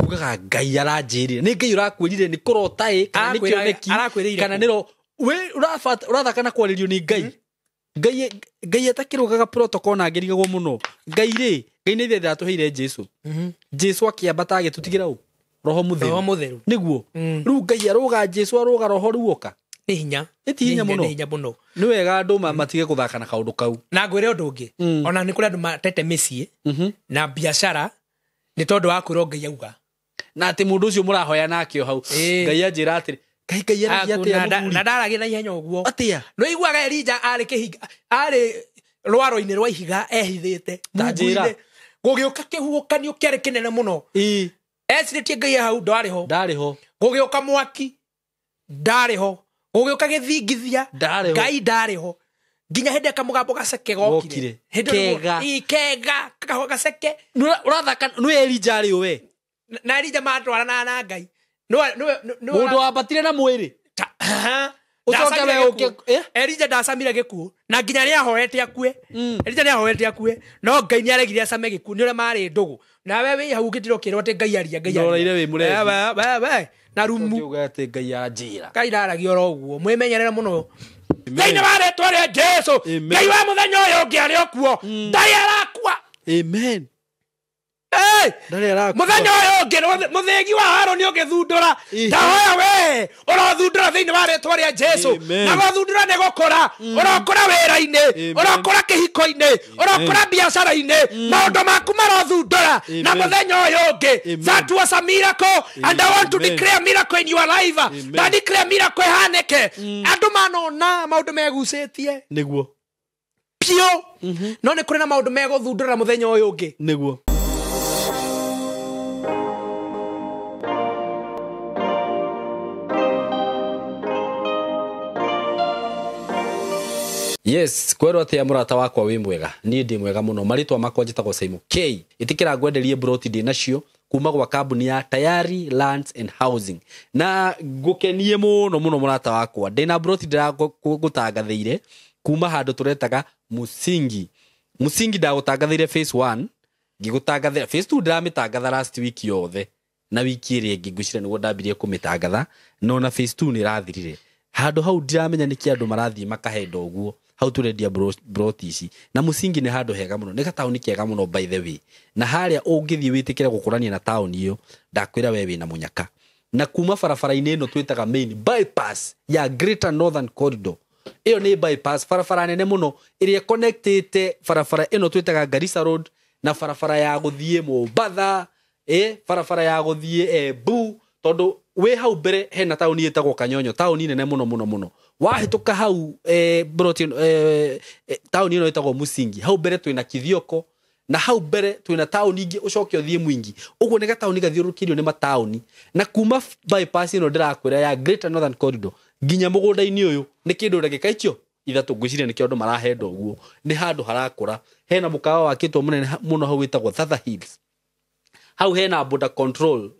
Ugaga Ngai aranjĩrire. Nĩ Ngai ũrakwĩrire nĩ kũrota ĩ kana nĩ kĩoneki Arakwĩrĩire kana kũ? nĩ ro we ũrathaka na kwarĩrio nĩ Ngai. Ngai Ngai atakĩrũgaga protocol na angĩrigagwo mũno. Ngai rĩ, Ngai nĩ ithe atũheire Jesu. Jesu akĩambata agĩtũtigĩra ũ? Roho mũtheru. Roho mũtheru. Nĩguo. Rĩu Ngai arũga Jesu arũga roho rĩu oka. Nĩ hinya. Nĩ ti hinya mũno. Nĩ hinya mũno. Nĩ wega andũ matige gũthaka na kaũndũ kau. Na ngwĩre ũndũ ũngĩ. Ona nĩ kũrĩ andũ matete mĩciĩ na biacara nĩ tondũ wa kwĩrwo Ngai auga. Na atĩ mũndũ ũcio mũrahoya nake o hau. Ngai anjĩra atĩrĩ, Ngai Ngai aragia atĩa mũthuri? Na ndaragia na ihenya ũguo. Atĩa? Nĩ ũiguaga Elija arĩ kĩhinga, arĩ rwaro-inĩ rwa ihiga ehithĩte. Ta njĩra. Mungu-inĩ. Gũgĩũka kĩhuhũkanio kĩarĩ kĩnene mũno. Ecirĩtie Ngai hau ndarĩ ho. Ndarĩ ho. Gũgĩũka mwaki ndarĩ ho. Gũgĩũka gĩthingithia Ndarĩ ho. Ngai ndarĩ ho. Nginya hĩndĩ ĩrĩa kamũgambo gaceke gokire. Gokire. Hĩndĩ ĩyo nĩguo- Kega. Ĩ, kega, gaceke. Ũrathaka nĩ Elija arĩ we. Na Elija matwaranaga na Ngai. Mũndũ wambatire na mwĩrĩ. Ũcoke we ũke, eh? Elija ndacamire gĩkuũ na nginya nĩ ahoete akue. Elija nĩ ahoete akue no Ngai nĩ aregire acame gĩkuũ nĩ ũrĩa marĩ ndũgũ. Nawe wĩ hau ũngĩtira ũkĩrwo atĩ Ngai aria, Ngai aria. Ndoroire wĩ mũrebi. We, na rumu. Ũkiuga atĩ Ngai anjĩra. Ngai ndaragia oro ũguo. Mwĩmenyerere mũno. Thĩinĩ wa rĩtwa rĩa Jesu, Amen. Ngai wa mũthenya ũyũ ũngĩ arĩ o kuo. Ndarĩ arakua. Amen. Hey! Ndarĩ arakua. Mũthenya ũyũ ũngĩ mũthĩgi wa Harũni ũgĩthundũra. Ndahoya we ũrothundũra thĩinĩ wa rĩtwa rĩa Jesu. Amen. Na gũthundũra nĩ gũkũra. Ũrokũra wĩra-inĩ, Amen. ũrokũra kĩhiko-inĩ, ũrokũra biacara-inĩ. Maũndũ maku marothundũra. Na Amen. mũthenya ũyũ ũngĩ. Amen. That was a miracle and I want to Amen. declare miracle in your life. Amen. Na declare miracle ĩhanĩke. Andũ manona maũndũ megucĩtie. Nĩguo. Piũ. No nĩ kũrĩ na maũndũ megũthundũra mũthenya ũyũ ũngĩ. Nĩguo. Yes, kwerwo atia mũrata wakwa wĩ mwega. Niĩ ndĩ mwega mũno. Marĩtwa makwa njĩtagwo Simon K. Ĩtĩkĩra ngwenderie broti ndĩ nacio kuma gwa kambuni ya Tayari Lands and Housing. Na ngũkenie mũno mũno mũrata wakwa. Ndĩna broti ndĩragũtangathĩire kuma handũ tũretaga Musingi. Musingi ndagũtangathĩire phase 1, ngĩgũtangathĩra phase 2 ndĩramĩtangatha last week yothe. Na wiki ĩrĩa ĩngĩ ngwĩciria nĩguo ndambirie kũmĩtangatha, no na phase 2 nĩ ĩrathirire. Handũ hau ndiramenya nĩkĩ andũ marathiĩ makahenda ũguo. Hau tũrendia broti ici. Na Musingi nĩ handũ hega mũno, nĩ gataũni kega mũno by the way. Na harĩa ũngĩthiĩ wĩtĩkĩre gũkũrania na taũni ĩyo, ndakwĩra we wĩna mũnyaka. Na kuma barabara-inĩ ĩno twĩtaga main bypass ya Greater Northern Corridor. Ĩyo nĩ bypass barabara nene mũno ĩrĩa connectĩte barabara ĩno twĩtaga Garissa Road na barabara ya gũthiĩ Mombatha, barabara ya gũthiĩ Embu, tondũ wĩ hau mbere hena taũni ĩtagwo Kanyonyo, taũni nene mũno mũno mũno. Wahĩtũka hau, broti ĩno, taũni ĩno ĩtagwo Musingi, hau mbere twĩna Kithioko, na hau mbere twĩna taũni ingĩ ũcoke ũthiĩ Mwingi. Ũguo nĩ gataũni gathiũrũrũkĩirio nĩ mataũni. Na kuma bypass ĩno ndĩrakwĩra ya Greater Northern Corridor nginya mũgũnda-inĩ ũyũ nĩ kĩndũ ndagĩka icio ithatũ ngwĩciria nĩkĩo andũ marahenda ũguo. Nĩ handũ harakũra. Hena mũkawa wakĩtwo mũnene mũno hau wĩtagwo Thatha Hills. Hau hena border control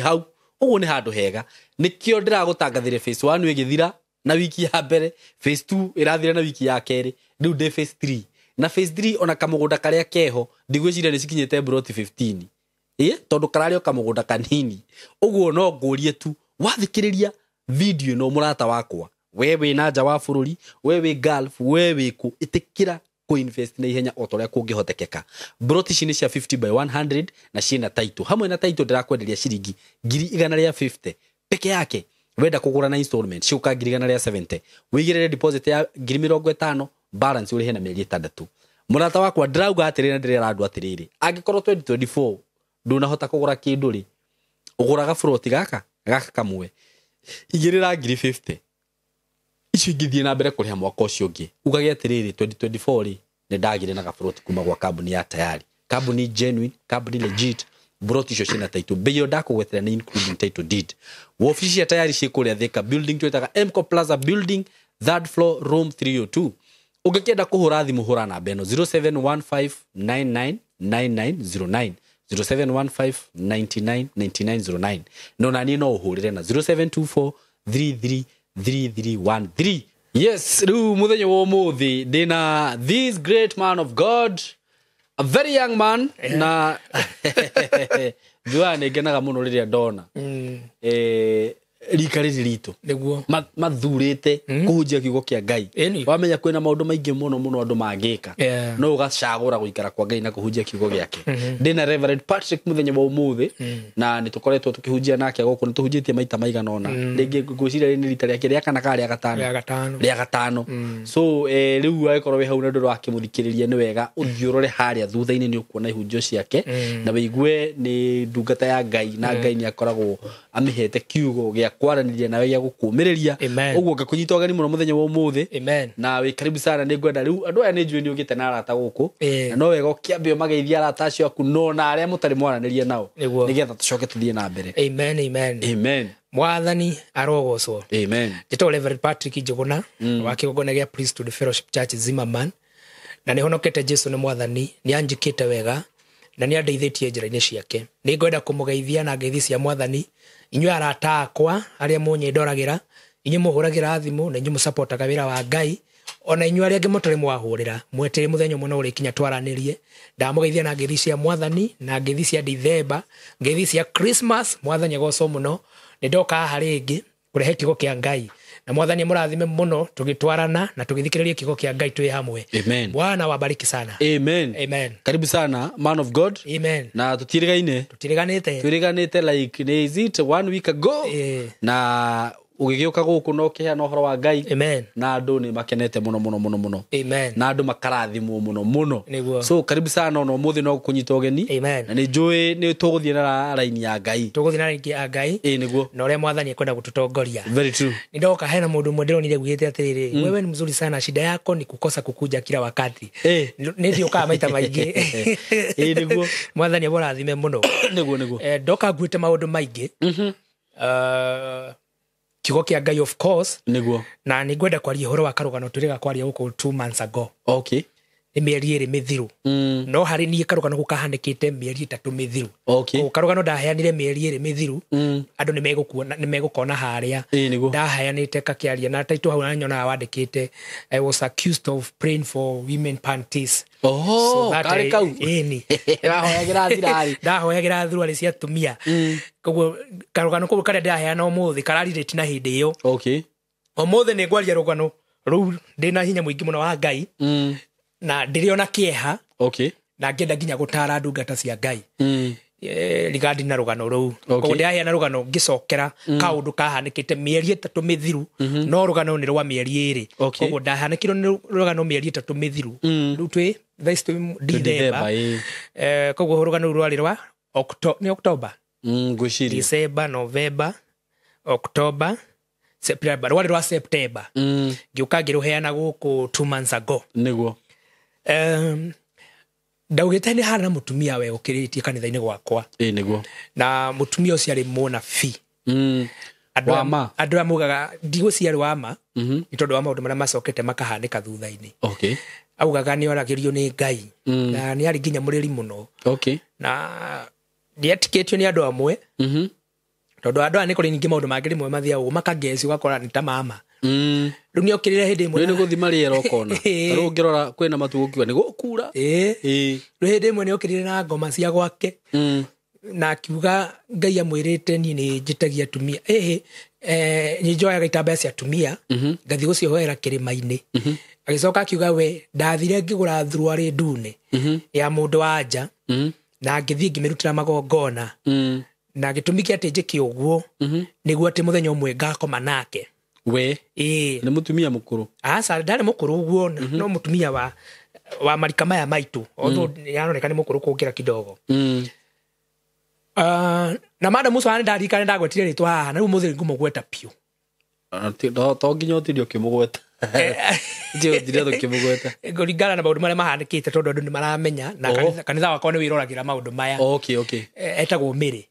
hau. Ũguo nĩ handũ hega. Nĩkĩo ndĩragũtangathĩra phase 1 ĩgĩthira na wiki ya mbere, phase 2 ĩrathira na wiki ya kerĩ, rĩu ndĩ phase 3. Na phase 3 ona kamũgũnda karĩa keho ndigwĩciria nĩ cikinyĩte broti 15. Tondũ kararĩ o kamũgũnda kanini. Ũguo no ngũrie tu wathikĩrĩria video ĩno mũrata wakwa, we wĩ na nja wa bũrũri, we wĩ Gulf, we wĩ kũ, ĩtĩkĩra kũ-invest na ihenya o ta ũrĩa kũngĩhotekeka. Broti ici nĩ cia 50 by 100 na ciĩna title. Hamwe na title ndĩrakwenderia ciringi ngiri igana rĩa 50 peke yake. Wenda kũgũra na installment ciũka ngiri igana rĩa 70, wĩigĩrĩre deposit ya ngiri mĩrongo ĩtano, balance ũrĩhe na mĩeri ĩtandatũ. Mũrata wakwa ndĩrauga atĩrĩrĩ na ndĩrera andũ atĩrĩrĩ, angĩkorwo 2024 ndũnahota kũgũra kĩndũ rĩ, ũgũraga broti gaka kamwe, igĩrĩra ngiri 50, icio ingĩthiĩ na mbere kũrĩha mwaka ũcio ũngĩ. Ugage atĩrĩrĩ, 2024 rĩ, nĩ ndagĩire na gaburoti kuma gwa kambuni ya Tayari, kambuni genuine, kambuni legit. Broti icio ciĩna title, bei ĩyo ndakũgwetera nĩ including title deed. Wabici cia Tayari ciĩ kũrĩa Thika building twĩtaga Mco Plaza building, third floor, room 302. Ũngĩkĩenda kũhũra thimũ hũra namba ĩno zero seven one five nine nine nine nine zero nine, zero seven one five ninety nine ninety nine zero nine. No na niĩ no ũhũrĩre na zero seven two four three three three three one three. Yes, rĩu mũthenya wa ũmũthĩ ndĩna this great man of God, A very young man na njugaga nĩ ngenaga mũno rĩrĩa ndona rika rĩrĩ ritũ Nĩguo. Mathurĩte kũhunjia kiugo kĩa Ngai. Ĩni. Wamenya kwĩna maũndũ maingĩ mũno mũno andũ mangĩka, Yeah. no ũgacagũra gũikara kwa Ngai na kũhunjia kiugo gĩake. Ndĩna Reverend Patrick mũthenya wa ũmũthĩ na nĩ tũkoretwo tũkĩhunjia nake gũkũ, nĩ tũhunjĩtie maita maigana ũna. Rĩngĩ ngwĩciria rĩrĩ nĩ rita rĩake rĩa kana kana rĩa gatano. Rĩa gatano. Rĩa gatano. So rĩu angĩkorwo wĩ hau na ndũrĩ wakĩmũthikĩrĩria, nĩ wega ũthiĩ ũrore harĩa thutha-inĩ, nĩ ũkuona ihunjio ciake na wĩigue nĩ ndungata ya Ngai na Ngai nĩ akoragwo amĩhete kiugo gĩa kwaranĩria nawe, gĩa gũkũmĩrĩria. Amen. Ũguo ngakũnyita ũgeni mũno mũthenya wa ũmũthĩ Amen. na wĩ karibu sana. Nĩ ngwenda rĩu andũ aya, nĩ njũĩ nĩ ũgĩte na arata gũkũ, na no wega ũkĩambe ũmageithia arata acio aku no na arĩa mũtarĩ mwaranĩria nao, Nĩguo. nĩgetha tũcoke tũthiĩ na mbere. Amen, amen. Amen. Mwathani arogocwo. Amen. Njĩtagwo Reverend Patrick Njũgũna wa kĩgongona gĩa Priesthood Fellowship Church Zimmerman, na nĩ honokete. Jesu nĩ mwathani, nĩ anjĩkĩte wega na nĩ andeithĩtie njĩra-inĩ ciake. Nĩ ngwenda kũmũgeithia na ngeithi cia mwathani inyuĩ arata akwa arĩa mũnyĩndoragĩra, inyuĩ mũhũragĩra thimũ na inyuĩ mũsapotaga wĩra wa Ngai, ona inyuĩ arĩa angĩ mũtarĩ mwahũrĩra, mweterere mũthenya ũmwe no ũrĩkinya twaranĩrie. Ndamũgeithia na ngeithi cia mwathani na ngeithi cia Dithemba, ngeithi cia Christmas. Mwathani agocwo mũno. Nĩ ndoka haha rĩngĩ kũrehe kiugo kĩa Ngai, na mwathani amũrathime mũno tũgĩtwarana na tũgĩthikĩrĩria kiugo kĩa Ngai twĩ hamwe. Amen. Bwana wabariki sana. Amen. Amen. Karibu sana, man of God. Amen. Na tũtirigaine. Tũtiriganĩte. Twĩrĩganĩte like nĩ, is it one week ago? Na ũgĩgĩũka gũkũ na ũkĩheana ũhoro wa Ngai Amen. na andũ nĩ makenete mũno mũno mũno mũno Amen. na andũ makarathimwo mũno mũno. Nĩguo. So karibu sana, ona ũmũthĩ no kũnyita ũgeni. Amen. Na nĩ njũĩ nĩ tũgũthiĩ na raini ya Ngai. Tũgũthiĩ na raini ya Ngai Ĩ nĩguo. na ũrĩa mwathani ekwenda gũtũtongoria. Very true. Nĩ ndoka hena mũndũ ũmwe ndĩronire augĩte atĩrĩrĩ, "Wewe ni mzuri sana, shida yako ni kukosa kukuja kila wakati." Eh. Nĩ ndiũkaga maita maingĩ. Ĩ nĩguo. Mwathani amũrathime mũno. Nĩguo. Ndoka nguĩte maũndũ maingĩ, kiugo kĩa Ngai of course, Nĩguo. na nĩ ngwenda kwaria ũhoro wa karũgano twĩrĩga kwaria gũkũ 2 months ago. Nĩ mĩeri 2 mĩthiru, no harĩ niĩ karũgano kau kahanĩkĩte mĩeri 3 mĩthiru. Koguo karũgano ndaheanire mĩeri 2 mĩthiru, andũ nĩ megũkuona, nĩ megũkona harĩa Ĩ nĩguo. ndaheanĩte kakĩaria na taitũ hau, na nyonaga wandĩkĩte, "I was accused of praying for women panties." Oho, that karĩ kau. Ĩni. Wahoyagĩra thirarĩ. Ndahoyagĩra thuruarĩ cia atumia. Koguo karũgano kau karĩa ndĩraheana ũmũthĩ kararirĩti na hĩndĩ ĩyo. Ũmũthĩ nĩ ngwaria rũgano rũu ndĩna hinya mũingĩ mũno wa Ngai na ndĩrĩ ona kĩeha na ngĩenda nginya gũtara ndungata cia Ngai rigadi na rũgano rũu. Koguo ndĩraheana rũgano ngĩcokera kaũndũ kahanĩkĩte mĩeri 3 mĩthiru, no rũgano nĩ rwa mĩeri 2. Koguo ndahanĩkirwo nĩ rũgano mĩeri 3 mĩthiru. Rĩu twĩ thaa ici twĩ Dithemba, Dithemba. ĩ. Koguo rũgano rũu rwarĩ rwa nĩ October, Ngwĩciria. December, November, October, September, rwarĩ rwa September. Ngĩũka ngĩrũheana gũkũ 2 months ago. Nĩguo. Ndaugĩte nĩ harĩ na mũtumia we ũkĩrĩtie kanitha-inĩ gwakwa, Ĩ nĩguo. na mũtumia ũcio arĩ mũnabii. Andũ Wa ma? Andũ aya maugaga ndigwĩciria arĩ wa ma nĩ tondũ wa maũndũ marĩa macokete makahanĩka thutha-inĩ. Augaga nĩ oragĩrio nĩ Ngai na nĩ arĩ nginya mũrĩri mũno na nĩetikĩtio nĩ andũ amwe, tondũ andũ aya nĩ kũrĩ ningĩ maũndũ mangĩ rĩmwe mathiaga ũguo makangeci, ũgakora nĩ ta mama. Rĩu nĩ okĩrĩre hĩndĩ ĩmwe Rĩu nĩ gũthima rĩera ũkona. Ĩ. Ta rĩu ũngĩrora kwĩna matu gũkiuga nĩ gũkura. Ĩ. Ĩ. Rĩu hĩndĩ ĩmwe nĩ okĩrĩre na ngoma cia gwake na akiuga Ngai amwĩrĩte, "Niĩ nĩ njĩtagia atumia ĩhĩ, nĩ njoyaga itambaya cia atumia ngathiĩ gũcihoera kĩrĩma-inĩ." Agĩcoka akiuga we ndathire ngĩgũra thuruarĩ ndune ya mũndũ wa nja na ngĩthiĩ ngĩmĩrutĩra magongona, na gĩtũmi kĩa atĩ njĩke ũguo nĩguo atĩ mũthenya ũmwe ngakoma nake. We Ĩĩ. nĩ mũtumia mũkũrũ? Aca, ndarĩ mũkũrũ ũguo, no mũtumia wa marika maya maitũ, although nĩaroneka nĩ mũkũrũ kũngĩra kidogo. Na madam ũcio nĩ ndarikana ndagwetire rĩtwa haha, na rĩu mũthĩ ngũmũgweta biũ. To nginya ũtinde ũkĩmũgweta. Ũtinde ũkĩmũgweta. Kũringana na maũndũ marĩa mahanĩkĩte, tondũ andũ nĩ maramenya na Oh. kanitha wakwa nĩ wĩroragĩra maũndũ maya. Etagwo Mĩrĩ.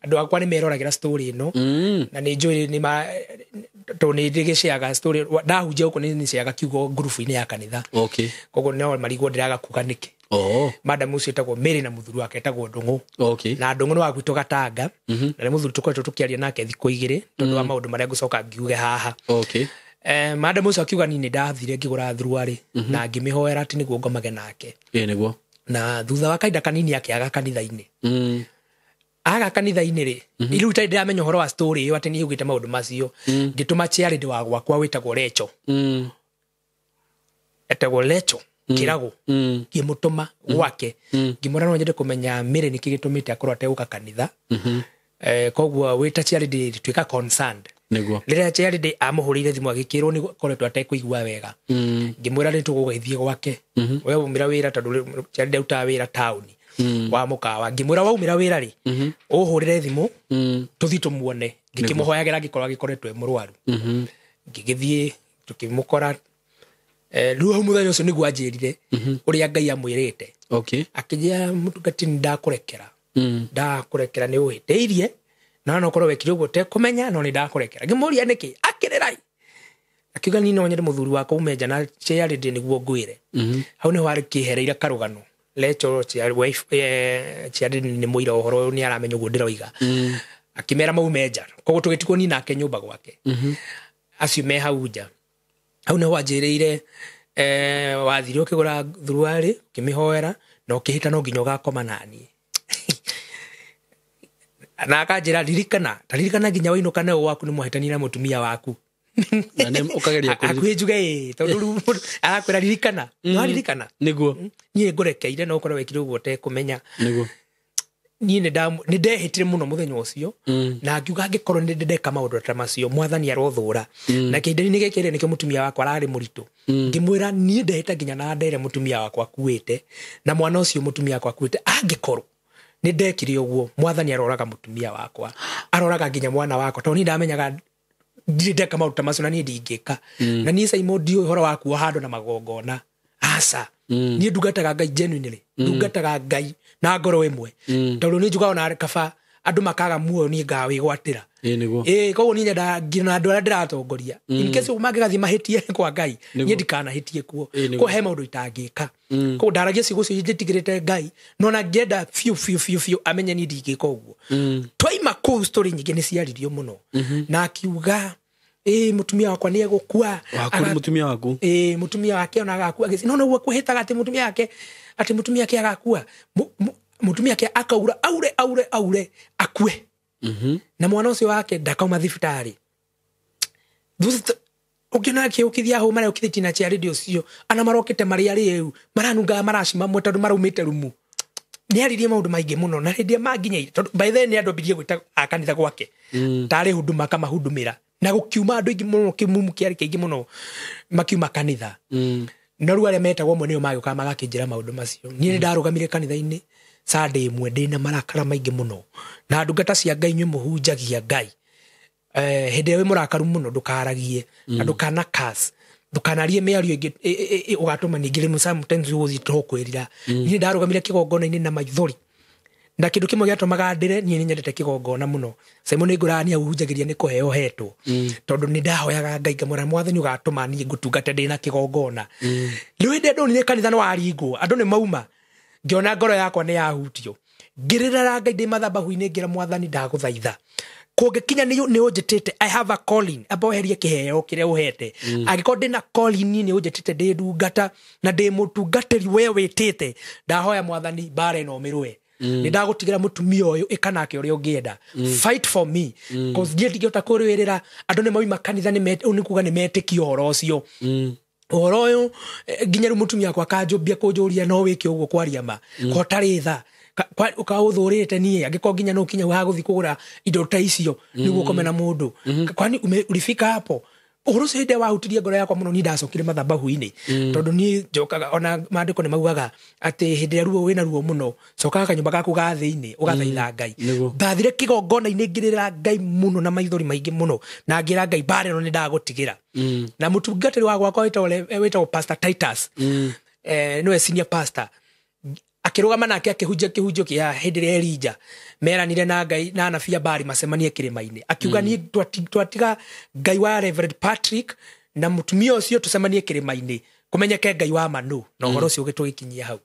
Andũ akwa nĩ meroragĩra story ĩno na nĩ njũĩ nĩ ma tondũ nĩ ndĩgĩceaga story, ndahunjia gũkũ nĩ nĩceaga kiugo ngurubu-inĩ ya kanitha. Koguo no marigwo ndĩraga kuga nĩkĩ. Madam ũcio etagwo Mĩrĩ na mũthuri wake etagwo Ndũng'ũ. Na Ndũng'ũ nĩ wa gwitũ Gatanga na nĩ mũthuri tũkoretwo tũkĩaria nake thikũ 2 tondũ wa maũndũ marĩa ngũcoka ngiuge haha. Madam ũcio akiuga niĩ nĩ ndathire ngĩgũra thuruarĩ na ngĩmĩhoera atĩ nĩguo ngomage nake. Ĩ nĩguo. Na thutha wa kahinda kanini akĩaga kanitha-inĩ. Aga kanitha-inĩ rĩ, rĩu itarĩ ndĩramenya ũhoro wa story ĩyo atĩ nĩ augĩte maũndũ macio, ngĩtũma charity wa gwakwa wĩtagwo Lecho. Etagwo Lecho Kĩrago. Ngĩmũtũma gwake, ngĩmwĩra no nyende kũmenya Mary nĩkĩ gĩtũmĩte akorwo ategũka kanitha. Koguo wĩta charity tuĩka concerned. Nĩguo. Rĩrĩa charity amũhũrĩire thimũ agĩkĩrwo nĩ koretwo atekũigua wega, ngĩmwĩra nĩ tũgũgĩthiĩ gwake. We waumĩra wĩra, tondũ charity arutaga wĩra taũni wa mũkawa, ngĩmwĩra waumĩra wĩra rĩ, ũhũrĩre thimũ tũthiĩ tũmuone. Ngĩkĩmũhoyagĩra angĩkorwo agĩkoretwo e mũrwaru. Ngĩgĩthiĩ tũkĩmũkora. Rĩu hau mũthenya ũcio nĩguo anjĩrire ũrĩa Ngai amwĩrĩte. Akĩnjĩra, mũtungati, nĩ ndakũrekera. Ndakũrekera nĩ ũhĩtĩirie, na no ũkorwo wekire ũguo ũtekũmenya, no nĩ ndakũrekera. Ngĩmũria nĩkĩ, akĩrĩra akiuga niĩ no nyende mũthuri wakwa ume nja na charity nĩguo ngwĩre. Hau nĩho arĩkĩhereire karũgano. Lecho wife, charity nĩ mũira ũhoro ũyũ, nĩ aramenya ũguo ndĩroiga. Akĩmera maume nja, koguo tũgĩtigwo niĩ nake nyũmba gwake, acio me hau nja. Hau nĩho wanjĩrĩire, wathire ũkĩgũra thuruarĩ, ũkĩmĩhoera na ũkĩhĩta no nginya ũgakoma naniĩ, na akanjĩra ririkana, taririkana nginya wainũka nawe waku nĩ mwahĩtania na mũtumia waku. Na nĩ ũkageria Hakuhĩ njuge ĩĩ, tondũ rĩu mũndũ arakwĩra ririkana, nĩwaririkana. Nĩguo. Niĩ ngũrekeire no ũkorwo wekire ũguo ũtekũmenya. Nĩguo. Niĩ nĩ ndehĩtire mũno mũthenya ũcio, na ngiuga angĩkorwo nĩ ndeka maũndũ ta macio, mwathani arothũra. Na kĩhinda-inĩ gĩkĩ rĩ, nĩkĩo mũtumia wakwa ararĩ mũritũ. Ngĩmwĩra niĩ ndehĩta nginya na ndere mũtumia wakwa akuĩte na mwana ũcio mũtumia wakwa akuĩte, angĩkorwo nĩ ndekire ũguo, mwathani aroraga mũtumia wakwa, aroraga nginya mwana wakwa, tondũ niĩ ndamenyaga ndirĩ ndeka maũndũ ta macio na niĩ ndingĩka. Na niĩ Simon ndiũĩ ũhoro wa kuo handũ na magongona, aca. Niĩ ndungataga Ngai genuinely, ndungataga Ngai na ngoro ĩmwe, tondũ niĩ njugaga ona kaba andũ makaga muoyo, niĩ ngawĩgwatĩra. Ĩĩ nĩguo. Ĩĩ, koguo niĩ nyendaga nginya andũ arĩa ndĩratongoria, in case mangĩgathiĩ mahĩtie kwa Ngai, niĩ ndikanahĩtie kuo. Ĩĩ nĩguo. Koguo he maũndũ itangĩka. Koguo ndaragia ciugo icio njĩtigĩrĩte Ngai, no na ngĩenda biũ biũ biũ biũ amenye niĩ ndingĩka ũguo. Twaima kũu, story nyingĩ nĩ ciaririo mũno, na akiuga ĩ mũtumia wakwa nĩ egũkua. Waku nĩ mũtumia waku? Ĩ, mũtumia wake ona agakua. No noguo kwĩhĩtaga atĩ mũtumia wake, atĩ mũtumia wake agakua. Mũtumia wake akaura aure aure aure akue, na mwana ũcio wake ndakauma thibitarĩ. Thutha ũngĩona akĩũkithia hau mareũkithĩtie na charity ũcio, ana marokĩte marĩ arĩu, maranungaga maraci mamwe tondũ maraumĩte rumu. Nĩ aririe maũndũ maingĩ mũno, na hĩndĩ ĩrĩa manginyaire, tondũ by then nĩ andũ ambirie gwĩta a kanitha gwake tarĩ huduma, akamahudumĩra, na gũkiuma andũ aingĩ mũno, kĩmumu kĩarĩ kĩingĩ mũno, makiuma kanitha. No rĩu arĩa metagwo amwe nĩo magĩũkaga magakĩnjĩra maũndũ macio. Niĩ nĩ ndarũgamire kanitha-inĩ Sunday ĩmwe ndĩna marakara maingĩ mũno, na ndungata cia Ngai, inyuĩ mũhunjagia Ngai, hĩndĩ ĩrĩa wĩ mũrakaru mũno ndũkaragie, na ndũkana curse, ndũkanarie mĩario ĩngĩ ũgatũma ningĩ rĩmwe sometimes ũgũthiĩ to kwĩrira. Niĩ ndarũgamire kĩgongona-inĩ na maithori, na kĩndũ kĩmwe gĩatũmaga ndĩre, niĩ nĩ nyendete kĩgongona mũno. Simon nĩ ngũraga niĩ hujagĩria nĩ kũheo hetwo, tondũ nĩ ndahoyaga Ngai ngamwĩra, mwathani, ũgatũma niĩ ngũtungate ndĩ na kĩgongona. Rĩu hĩndĩ ĩrĩa ndonire kanitha nĩ waringwo, andũ nĩ mauma, ngĩona ngoro yakwa nĩ yahutio, ngĩrĩrĩra Ngai ndĩ mathabahu-inĩ, ngĩra mwathani, ndagũthaitha, kũngĩkinya nĩ ũnjĩtĩte, I have a calling, amba weherie kĩheo kĩrĩa ũhete. Angĩkorwo ndĩna calling, nĩ ũnjĩtĩte ndĩ ndungata na ndĩ mũtungatĩri we wĩtĩte, ndahoya mwathani mbara ĩno ũmĩrũe. Nĩ ndagũtigĩra mũtumia ũyũ, ĩka nake ũrĩa ũngĩenda, fight for me, cause niĩ ndingĩhota kũrũĩrĩra. Andũ nĩ mauma kanitha, ũũ nĩ kuga nĩ metĩkia ũhoro ũcio, ũhoro ũyũ. Nginya rĩu mũtumia wakwa akanjũmbia kũnjũria, no wĩke ũguo kwaria ma ko tarĩ tha ũkaũthũrĩte niĩ, angĩkorwo nginya no ũkinya ha gũthiĩ kũgũra indo ta icio nĩguo ũkome na mũndũ, kwani ulifika hapo? Ũhoro ũcio hĩndĩ ĩrĩa wahutirie ngoro yakwa mũno, niĩ ndacokire mathabahu-inĩ, tondũ niĩ njokaga ona maandĩko nĩ maugaga atĩ hĩndĩ ĩrĩa ruo wĩna ruo mũno, cokaga kanyũmba gaku ga thĩinĩ ũgathaitha Ngai. Ndathire kĩgongona-inĩ ngĩrĩra Ngai mũno na maithori maingĩ mũno, na ngĩra Ngai, mbara ĩno nĩ ndagũtigĩra. Na mũtungatĩri wa gwakwa wĩtagwo Pastor Titus, nĩwe senior pastor, akĩrũgama nake akĩhunjia kĩhunjio kĩa hĩndĩ ĩrĩa Elija meranire na Ngai na anabii a Baali macemanie kĩrĩma-inĩ. Akiuga niĩ twatiga Ngai wa Reverend Patrick na mũtumia ũcio tũcemanie kĩrĩma-inĩ kũmenyeke Ngai wa manu, na ũhoro ũcio ũgĩtũgĩkinyia hau.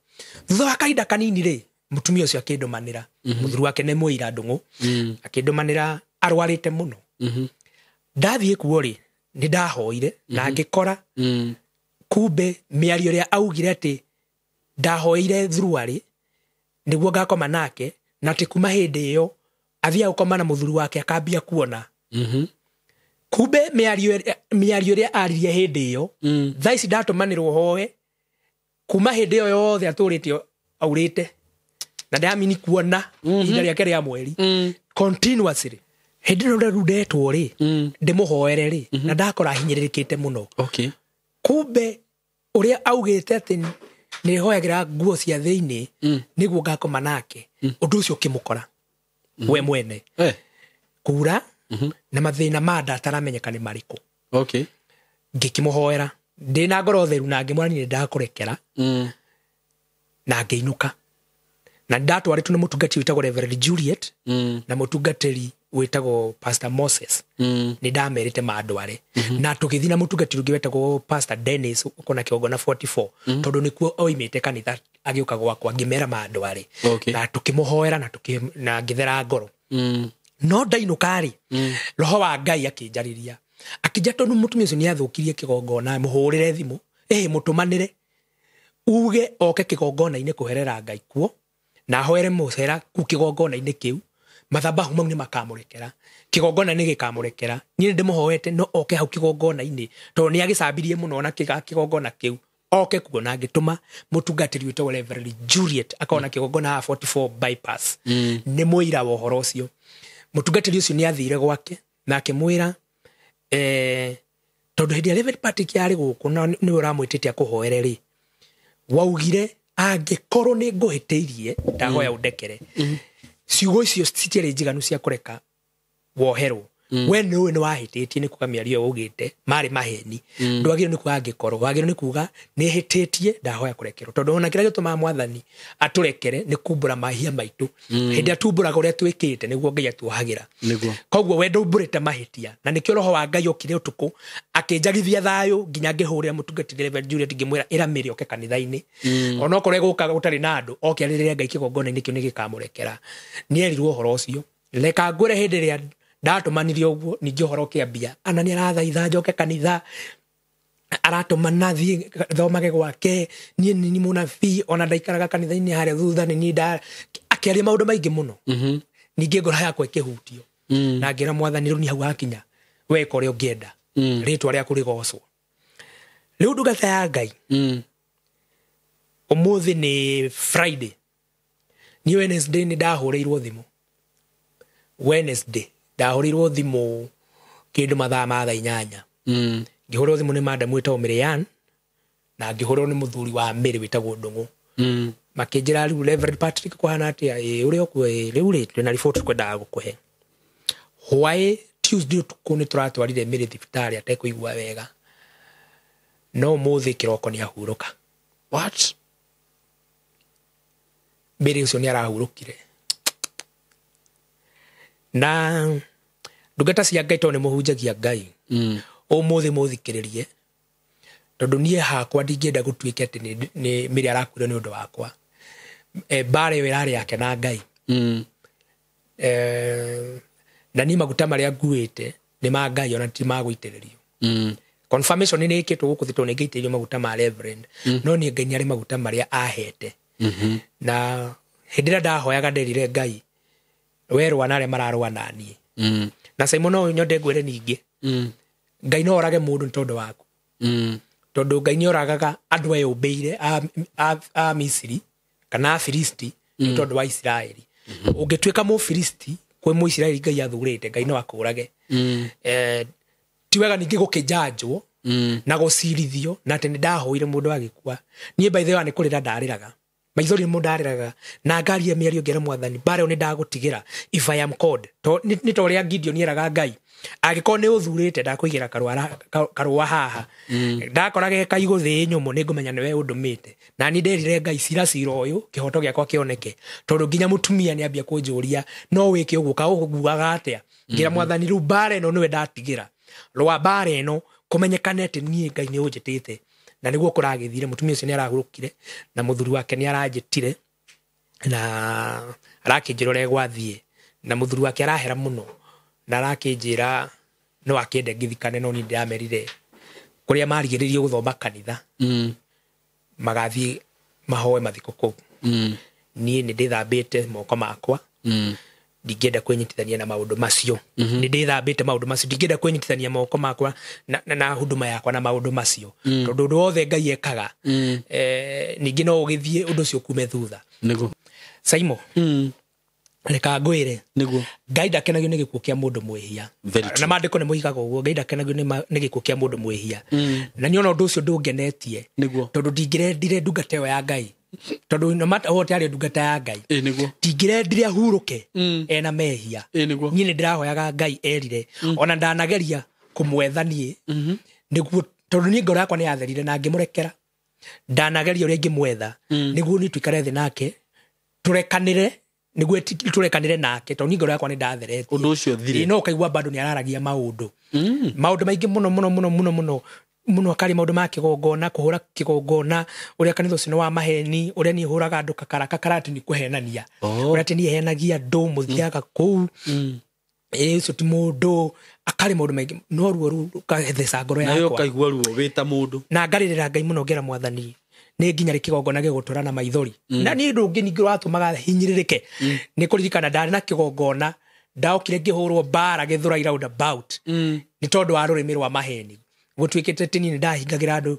Thutha wa kahinda kanini rĩ, mũtumia ũcio akĩndũmanĩra, mũthuri wake nĩ mũira ndũng'ũ, akĩndũmanĩra arwarĩte mũno. Ndathiĩ kuo rĩ, nĩ ndahoire na ngĩkora kumbe mĩario ĩrĩa augire atĩ Ndahoeire thuruarĩ nĩguo ngakoma nake, na atĩ kuma hĩndĩ ĩyo athiaga gũkoma na mũthuri wake akambia kuona. Kumbe mĩario ĩrĩa aririe hĩndĩ ĩyo, thaa ici ndatũmanĩrwo hoe kuma hĩndĩ ĩyo yothe atũrĩte aurĩte na ndamini kuona ihinda rĩake rĩa mweri continuously. Hĩndĩ ĩno rĩu ndetwo rĩ, ndĩmũhoere rĩ, na ndakora hinyĩrĩrĩkĩte mũno. Okay. Kumbe ũrĩa augĩte atĩ nĩhoyagĩra nguo cia thĩinĩ nĩguo ngakoma nake, ũndũ ũcio ũkĩmũkora we mwene. Kura na mathĩna ma nda ataramenyeka nĩ marĩkũ. Okay. Ngĩkĩmũhoera ndĩna ngoro theru na ngĩmwĩra niĩ nĩndakũrekera, na ngĩinũka. Na ndatwarĩtwo nĩ mũtungatĩri wĩtagwo Reverend Juliet na mũtungatĩri wĩtagwo Pastor Moses. Nĩ ndamerĩte mandware. Na tũgĩthiĩ na mũtungatĩri ũngĩ wetagwo Pastor Dennis ũkona kĩgongona 44, tondũ nĩkuo oimĩte kanitha agĩũka gwakwa, ngĩmera mandware. Okay. Na tũkĩmũhoera na ngĩthera ngoro. No ndainũka rĩ, roho wa Ngai akĩnjarĩria, akĩnjĩra tondũ mũtumia ũcio nĩathũkirie kĩgongona, mũhũrĩre thimũ, mũtũmanĩre uge oke kĩgongona-inĩ kũherera Ngai kuo, na ahoere mũcera ku kĩgongona-inĩ kĩu, mathabahu mau nĩmakamũrekera, kĩgongona nĩ gĩkamũrekera. Niĩ nĩndĩmũhoete no oke hau kĩgongona-inĩ, tondũ nĩagĩcambirie mũno na kĩgongona kĩu, oke kuo. Na ngĩtũma mũtungatĩri wĩtagwo Reverend Juliet akona kĩgongona haha 44 bypass. Nĩ mũira wa ũhoro ũcio. Mũtungatĩri ũcio nĩathire gwake na akĩmwĩra, tondũ hĩndĩ ya Reverend Patrick yarĩ gũkũ na nĩwe ũramwĩtĩte akũhoere rĩ, waugire angĩkorwo nĩ ngũhĩtĩirie ndahoya ũndekere. Ciugo icio citiarĩ njiganu cia kũreka woherwo. We nĩũĩ nĩwahĩtĩtie nĩ kuga mĩario ĩyo ũgĩte marĩ maheni. Ndwagĩrĩirwo nĩ kuga angĩkorwo, wagĩrĩirwo nĩ kuga nĩhĩtĩtie ndahoya kũrekerwo, tondũ ona kĩrĩa gĩtũmaga mwathani atũrekere nĩ kumbũra mahia maitũ. Hĩndĩ ĩrĩa tumbũraga ũrĩa twĩkĩte nĩguo Ngai atuohagĩra. Koguo we ndũmbũrĩte mahĩtia, na nĩkĩo roho wa Ngai okire ũtukũ akĩnjagithia thayũ nginya ngĩhũrĩra mũtungatĩri Reverend Juliet ngĩmwĩra ĩra Mary oke kanitha-inĩ. Onokorwo egũka gũtarĩ na andũ, oke arĩrĩre Ngai kĩgongona-inĩ kĩu nĩgĩkamũrekera. Nĩerirwo ũhoro ũcio. Reka ngwĩre hĩndĩ ĩrĩa ndatũmanire ũguo, ningĩ ũhoro ũkĩambia, ana nĩ arathaitha njoke kanitha, aratũmana thiĩ thomage gwake, niĩ nĩ mũnabii, ona ndaikaraga kanitha-inĩ harĩa thutha, nĩ niĩ akĩaria maũndũ maingĩ mũno. Ningĩ ngoro yakwa ĩkĩhutio. Na ngĩra mwathani rĩu nĩ hau hakinya, we ĩka ũrĩa ũngĩenda, rĩtwa rĩaku rĩgocwo. Rĩu ndungata ya Ngai, ũmũthĩ nĩ Friday, niĩ Wednesday nĩ ndahũrĩirwo thimũ. Wednesday ndahũrĩirwo thimũ kĩndũ mathaa ma thaa 8. Ngĩhũrĩrwo thimũ nĩ madam wĩtagwo Mary-Ann, na ngĩhũrĩrwo nĩ mũthuri wa Mary wĩtagwo Ndũng'ũ. Makĩnjĩra rĩu Reverend Patrick kũhana atĩa? Ĩ, ũrĩa ũkuo, ĩ, rĩu rĩ, twĩna report tũkwendaga gũkũhe. Hwaĩ Tuesday ũtukũ nĩ tũratwarire Mary thibitarĩ atekũigua wega, no ũmũthĩ kĩroko nĩ ahurũka. What? Mary ũcio nĩ arahurũkire. Na ndungata cia Ngai tondũ nĩ mũhunjagia Ngai, ũmũthĩ mũthikĩrĩrie, tondũ niĩ hakwa ndingĩenda gũtuĩke atĩ nĩ Mary arakuire nĩ ũndũ wakwa. Mbara ĩyo ĩrarĩ yake na Ngai. Na niĩ maguta marĩa nguĩte nĩ ma Ngai ona ti ma gũitĩrĩrio. Confirmation nĩ ĩkĩtwo gũkũ thĩ tondũ nĩ ngĩitĩrĩrio maguta ma Reverend, no niĩ Ngai nĩ arĩ maguta marĩa ahete. Na hĩndĩ ĩrĩa ndahoyaga nderire Ngai, we rũa na arĩa mararũa na niĩ. Na Simon no nyonde ngwĩre ningĩ, Ngai no orage mũndũ nĩ tondũ waku. Tondũ Ngai nĩ oragaga andũ eyũmbĩire a Misiri kana a Filisti nĩ tondũ wa Isiraeli. Ũngĩtuĩka Mũfilisti kwĩ Mũisiraeli Ngai athurĩte, Ngai no akũrage. Ti wega ningĩ gũkĩnjanjwo na gũcirithio na atĩ nĩ ndahoire mũndũ agĩkua. Niĩ by the way nĩ kũrĩra ndarĩraga, maithori nĩmo ndarĩraga, na ngaria mĩario ngĩra mwathani, mbara ĩyo nĩ ndagũtigĩra if I am called. Nĩ ta ũrĩa Gideon eraga Ngai, angĩkorwo nĩ ũthurĩte ndakũigĩra karũa haha, ndakora ge kaigũ thĩ nyũmũ nĩ ngũmenya nĩwe ũndũmĩte. Na niĩ nderire Ngai, cira cira ũyũ kĩhoto gĩakwa kĩoneke, tondũ nginya mũtumia nĩ ambia kũnjũria no wĩke ũguo, ka ũguaga atĩa? Ngĩra mwathani rĩu mbara ĩno nĩwe ndatigĩra, rwa mbara ĩno kũmenyekane atĩ niĩ Ngai nĩ ũnjĩtĩte. Na nĩguo kũragĩthire, mũtumia ũcio nĩ arahurũkire na mũthuri wake nĩ aranjĩtire na arakĩnjĩra ũrĩa gwathiĩ, na mũthuri wake arahera mũno na arakĩnjĩra no akĩende ngĩthikane, no niĩ ndĩramerire kũrĩa marigĩrĩirie gũthoma kanitha, magathiĩ Mahoe mathiko kũu. Niĩ nĩ ndĩthambĩte moko makwa. Ndingĩenda kwĩnyitithania na maũndũ macio. Nĩ ndĩthambĩte maũndũ macio, ndingĩenda kwĩnyitithania moko makwa na huduma yakwa na maũndũ macio, tondũ ũndũ wothe Ngai ekaga, ningĩ no ũgĩthiĩ ũndũ ũcio kume thutha. Nĩguo. Saimo, reka ngwĩre, Nĩguo. Ngai ndakenagio nĩ gĩkuũ kĩa mũndũ mwĩhia. Very true. Na maandĩko nĩ moigaga ũguo, Ngai ndakenagio nĩ gĩkuũ kĩa mũndũ mwĩhia. Na niĩ ona ũndũ ũcio ndũngenetie, Nĩguo. tondũ ndingĩrendire ndungata ĩyo ya Ngai, tondũ no matter what arĩ ndungata ya Ngai, Ĩ nĩguo. ndingĩrendire ahurũke ena mehia. Ĩ nĩguo. Niĩ nĩ ndĩrahoyaga Ngai erire, ona ndanageria kũmwetha niĩ, nĩguo tondũ niĩ ngoro yakwa nĩ yatherire na ngĩmũrekera. Ndanageria ũrĩa ingĩmwetha nĩguo niĩ tũikare thĩ nake tũrekanĩre, nĩguo tũrekanĩre nake, tondũ niĩ ngoro yakwa nĩ ndatheretie. Ũndũ ũcio ũthire. Ĩ, no ũkaigua bado nĩ araragia maũndũ, maũndũ maingĩ mũno mũno mũno mũno mũno mũno, akarĩ maũndũ ma kĩgongona, kũhũra kĩgongona, ũrĩa kanitha ũcio nĩ wa maheni, ũrĩa niĩ hũraga andũ kakara kakara, atĩ nĩ kũhenania, ũrĩa atĩ niĩ henagia andũ mũthiaga kũu, ĩ ũcio ti mũndũ, akarĩ maũndũ maingĩ, no ruo rũu rũkatheca ngoro Nawe yakwa. ũkaigua ruo wĩ ta mũndũ. Na ngarĩrĩra Ngai mũno, ngera Mwathani, nĩ nginya rĩ kĩgongona gĩgũtũra na maithori? Na niĩ ũndũ ũngĩ ningĩ ũratũmaga hinyĩrĩrĩke nĩ kũririkana ndarĩ na kĩgongona, ndaokire ngĩhũrwo mbara Gĩthũrai roundabout, nĩ tondũ wa rũrĩmĩ rwa maheni. Gũtuĩkĩte atĩ niĩ nĩ ndahingagĩra andũ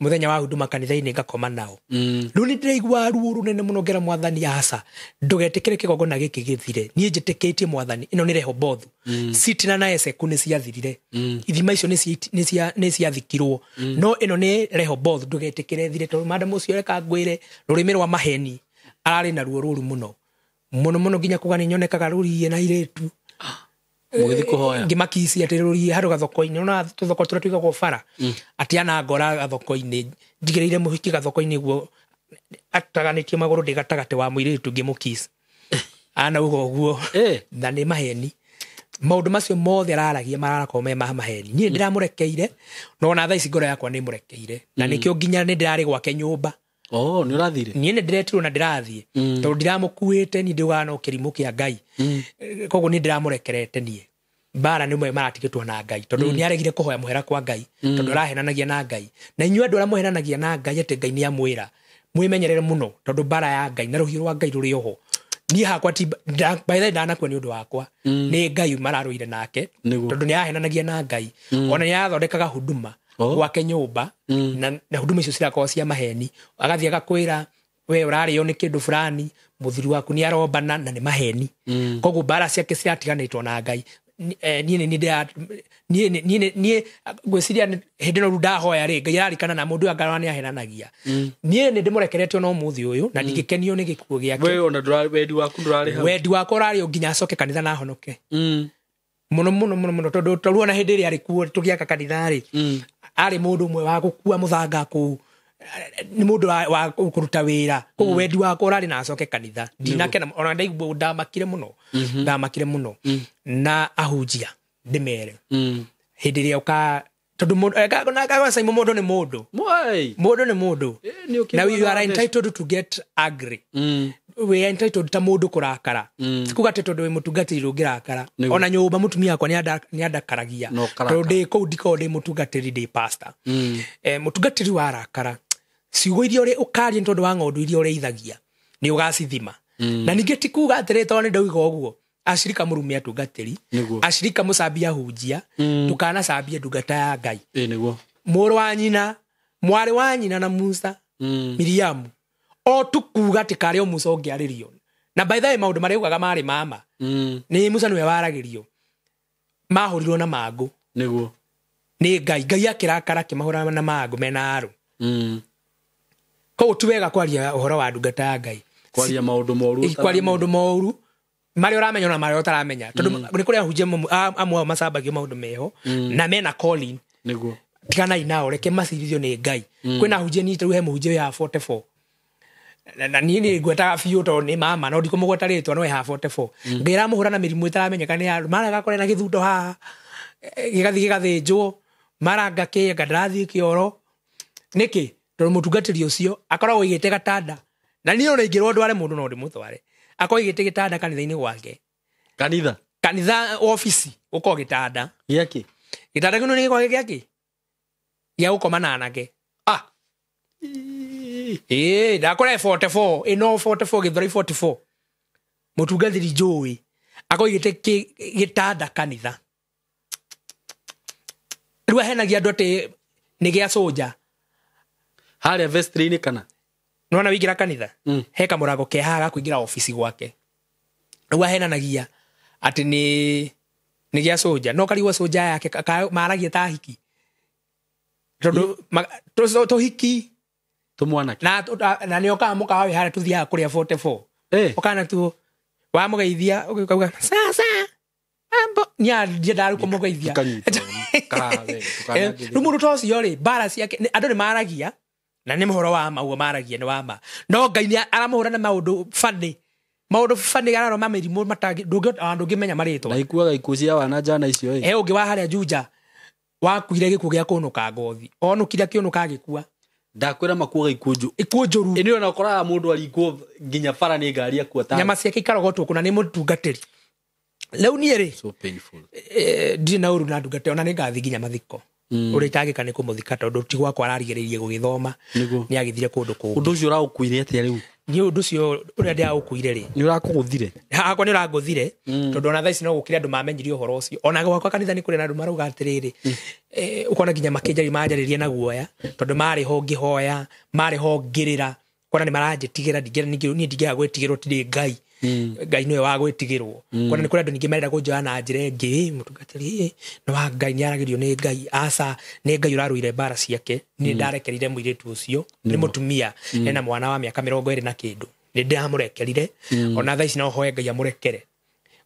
mũthenya wa huduma kanitha-inĩ, ngakoma nao. Rĩu nĩ ndĩraigua ruo rũnene mũno, ngera Mwathani, aca, ndũgetĩkĩre kĩgongona gĩkĩ gĩthire. Niĩ njĩtĩkĩtie Mwathani, ĩno nĩ Rehobothu. Sitina na Eseku nĩ ciathirire, ithima icio nĩ ciathikirwo, no ĩno nĩ Rehobothu, ndũgetĩkĩre thire, tondũ madam ũcio, reka ngwĩre, rũrĩmĩ rwa maheni ararĩ na ruo rũru mũno mũno mũno, nginya kuga nĩ nyonekaga rũriĩ na airĩtu. Mũgĩthiĩ kũhoya. Ngĩmakici atĩ rũriĩ handũ gathoko-inĩ, ona tũthoko tũrĩa tũigagwo bara, atĩ anangora gathoko-inĩ, njigĩrĩire mũhiki gathoko-inĩ guo, ataganĩtie magũrũ, ndĩ gatagatĩ wa mũirĩtu ngĩmũkici, anauga ũguo. Na nĩ maheni. Maũndũ macio mothe araragia mararakorwo me ma maheni. Niĩ ndĩramũrekeire, no ona thaa ici ngoro yakwa nĩ mũrekeire, na nĩkĩo nginya nĩ ndĩrarĩ gwake nyũmba. Oh, nĩ ũrathire? Niĩ nĩ ndĩretirwo na ndĩrathiĩ, tondũ ndiramũkuĩte. Niĩ ndiugaga no kĩrimũ kĩa Ngai. Koguo nĩ ndĩramũrekerete. Niĩ mbara nĩ maratigĩtwo na Ngai, tondũ nĩ aregire kũhoya mũhera kwa Ngai, tondũ arahenanagia na Ngai. Na inyuĩ andũ arĩa mũhenanagia na Ngai atĩ Ngai nĩ amwĩra, mwĩmenyerere mũno, tondũ mbara ya Ngai na rũhiũ rwa Ngai rũrĩ oho. Niĩ hakwa ti by the way, ndanakua nĩ ũndũ wakwa, nĩ Ngai mararũire nake. Nĩguo. Tondũ nĩ ahenanagia na Ngai, ona nĩ arathondekaga huduma gwake nyũmba, na huduma icio cirakorwo cia maheni. Agathiĩ agakwĩra we ũrarĩo nĩ kĩndũ fulani, mũthuri waku nĩ arombana, na nĩ maheni. Koguo mbara ciake ciratiganĩtwo na Ngai. Niĩ nĩ niĩ niĩ niĩ ngwĩciria hĩndĩ ĩno rĩu ndahoya rĩ, Ngai ararikana na mũndũ ũyũ angarora nĩ ahenanagia. Niĩ nĩ ndĩmũrekeretie ona ũmũthĩ ũyũ, na ndingĩkenio nĩ gĩkuũ gĩake. We ona wendi waku ndũrarĩ hau. Wendi wakwa ũrarĩ o nginya acoke kanitha na ahonoke mũno mũno mũno mũno, tondũ tarĩu ona hĩndĩ ĩrĩa arĩ kuo tũgĩaka kanitha rĩ, arĩ mũndũ ũmwe wa gũkua mũthanga kũu, nĩ mũndũ wa kũruta wĩra. Koguo wendi wakwa ũrarĩ na acoke kanitha. Ndinakena ona ndaigua, ndamakire mũno, ndamakire mũno. Na ahunjia ndĩmere, hĩndĩ ĩrĩa ũka, tondũ Simon, mũndũ nĩ mũndũ. Mwai. Mũndũ nĩ mũndũ. Nĩ ũkĩgua Na you are na entitled to get angry. We are entitled ta mũndũ kũrakara. Tikuga atĩ tondũ wĩ mũtungatĩri ndũngĩrakara. Nĩguo. Ona nyũmba mũtumia wakwa nĩ andakaragia, No ũkarakara. tondũ ndĩ kũu ndikoragwo ndĩ mũtungatĩri, ndĩ pastor. Mũtungatĩri warakara, ciugo iria ũkaria nĩ tondũ wa ng'ondu iria ũrĩithagia nĩ ũgacithima. Na ningĩ ti kuga atĩrĩ tondũ nĩ ndauga ũguo, acirika mũrume atungatĩri, Nĩguo. acirika mũcambia ahunjia, ndũkanacambie ndungata ya Ngai. Ĩ nĩguo. Mũrũ wa nyina, mwarĩ wa nyina na Musa, Miriamu, o tu kuga atĩ karĩ o Musa ũngĩarĩrio. Na by the way, maũndũ marĩa augaga marĩ mama, nĩ Musa nĩwe waragĩrio, mahũrirwo na mangũ. Nĩguo. Nĩ Ngai. Ngai akĩrakara, akĩmahũra na mangũ mena arũ. Koguo ti wega kwaria ũhoro wa ndungata ya Ngai. Kwaria maũndũ moru. Kwaria maũndũ moru marĩa ũramenya na marĩa ũtaramenya, tondũ nĩ kũrĩ ahunjia amwe ao macambagio maũndũ meho na mena calling. Nĩguo. Tiganai nao, reke macirithio nĩ Ngai. Kwĩna ahunjia, niĩ tarĩu he mũhunjia ya 44, na niĩ nĩ ngwetaga biũ tondũ nĩ mama, no ndikũmũgweta rĩtwa, no ha 44. Ngai aramũhũra na mĩrimũ ĩtaramenyeka nĩ ya mara, gakore na gĩthundo haha, gĩgathiĩ gĩgathĩnjwo, mara ngakĩ anga ndĩrathiĩ kĩoro nĩkĩ, tondũ mũtungatĩri ũcio akoragwo aigĩte gatanda, na niĩ ona ingĩrwo ndware mũndũ no ndĩmũtware, akorwo aigĩte gĩtanda kanitha-inĩ gwake. Kanitha? Kanitha obici gũkorwo gĩtanda. Gĩakĩ? Gĩtanda kĩu nĩ gĩkorwo gĩakĩ gĩa gũkoma na anake. Ah. Ĩĩ, ndakora 44 ĩno 44 Gĩthũrai 44 mũtungatĩri njũĩ akoigĩte gĩtanda kanitha. Rĩu ahenagia andũ atĩ nĩ gĩa soja. Harĩa vestry-inĩ kana? Nĩwona wĩingĩra kanitha he kamũrango ke haha ga kũingĩra obici gwake. Rĩu ahenanagia atĩ nĩ gĩa soja, no karigwo soja yake maragia ta hiki tondũ tũhiki tũmwanake na nĩ okaga mũkawa wĩ harĩa tũthiaga kũrĩa 44 ũkana tu wamũgeithia ũkauga sasa mambo nĩ ndiendaga rĩu kũmũgeithia. Rĩu mũndũ ta ũcio rĩ, mbara ciake andũ nĩ maragia na nĩ mũhoro wa ma, ũguo maragia nĩ wa ma, no Ngai nĩ aramũhũra na maũndũ funny, maũndũ funny araroma mĩrimũ ndũngĩmenya marĩtwa. Na ikuaga ikuũ cia wana njana icio ĩ. He ũngĩ wa harĩa Juja wakuire gĩkuũ gĩa kũnũka ngothi, onũkire akĩũnũka agĩkua. Ndakwĩra makuaga ikuũ ikuũ njũru. Ĩ nĩ ona ũkoraga mũndũ aringwo nginya bara nĩ ngari akua ta nyama ciake ikarogotwo kũna nĩ mũtungatĩri. Rĩu niĩ rĩ, so painful. Ndirĩ na ũru na ndungata, ona nĩ ngathiĩ nginya mathiko. Ũrĩa itangĩka nĩ kũmũthika tondũ ti gwakwa ararigĩrĩirie gũgĩthoma, nĩ agĩthire kũndũ kũngĩ. Ũndũ ũcio ũraũkuire atĩa rĩu? Niĩ ũndũ ũcio ũrĩa ndĩraũkuire rĩ, nĩ ũrakũgũthire? Hakwa nĩ ũrangũthire, tondũ ona thaa ici no gũkĩrĩ andũ mamenyire ũhoro ũcio. Ona gwakwa kanitha nĩ kũrĩ na andũ marauga atĩrĩrĩ, ũkona nginya makĩnjarĩria, manjarĩria na guoya, tondũ marĩ ho ngĩhoya, marĩ ho ngĩrĩra, ũkona nĩ maranjĩtigĩra, niĩ ndingĩaga gwĩtigĩrwo, tirĩ Ngai. Ngai nĩwe wa gwĩtigĩrwo. Kona nĩ kũrĩ andũ ningĩ marenda kũnjoya na njĩra ĩngĩ, mũtungatĩri, nĩ wa Ngai, nĩ aragĩrio nĩ Ngai, aca nĩ Ngai ũrarũire mbara ciake. Niĩ ndarekerire mũirĩtu ũcio, nĩ mũtumia, ena mwana wa mĩaka 20 na kĩndũ. Nĩ ndĩramũrekerire, ona thaa ici no hoe Ngai amũrekere,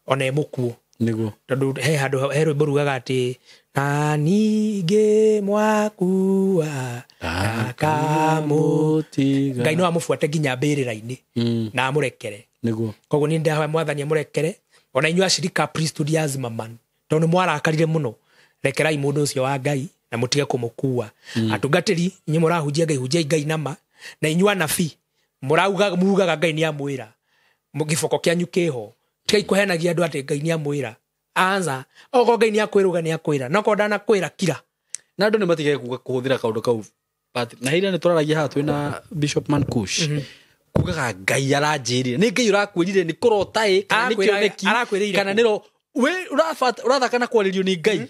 ona e mũkuũ. Nĩguo. Tondũ he handũ, he rwĩmbo rugaga atĩ, na ningĩ mwakua ndakamũtiga. Ngai no amũbuate nginya mbĩrĩra-inĩ na amũrekere. Nĩguo. Koguo niĩ ndahoya mwathani amũrekere, ona inyuĩ acirika priesthood ya Zimmerman, tondũ nĩ mwarakarire mũno, rekerai mũndũ ũcio wa Ngai na mũtige kũmũkua. Atungatĩri, inyuĩ mũrahunjia Ngai, hunjiai Ngai nama, na inyuĩ anabii, mugaga Ngai nĩ amwĩra, gĩboko kĩanyu kĩho, tigai kũhenagia andũ atĩ Ngai nĩ amwĩra. Anza, okorwo Ngai nĩ akwĩrũga nĩ akwĩra, no korwo ndanakwĩra kira. Na andũ nĩ matige kuga kũhũthĩra kaũndũ kau. But na hĩrĩa nĩ tũraragia haha twĩna Bishop Mankush. Kugaga Ngai aranjĩrire. Nĩ Ngai ũrakwĩrire nĩ kũrota ĩ, kana nĩ kĩoneki, kana nĩ ro, we ũrathaka na kwarĩrio nĩ Ngai.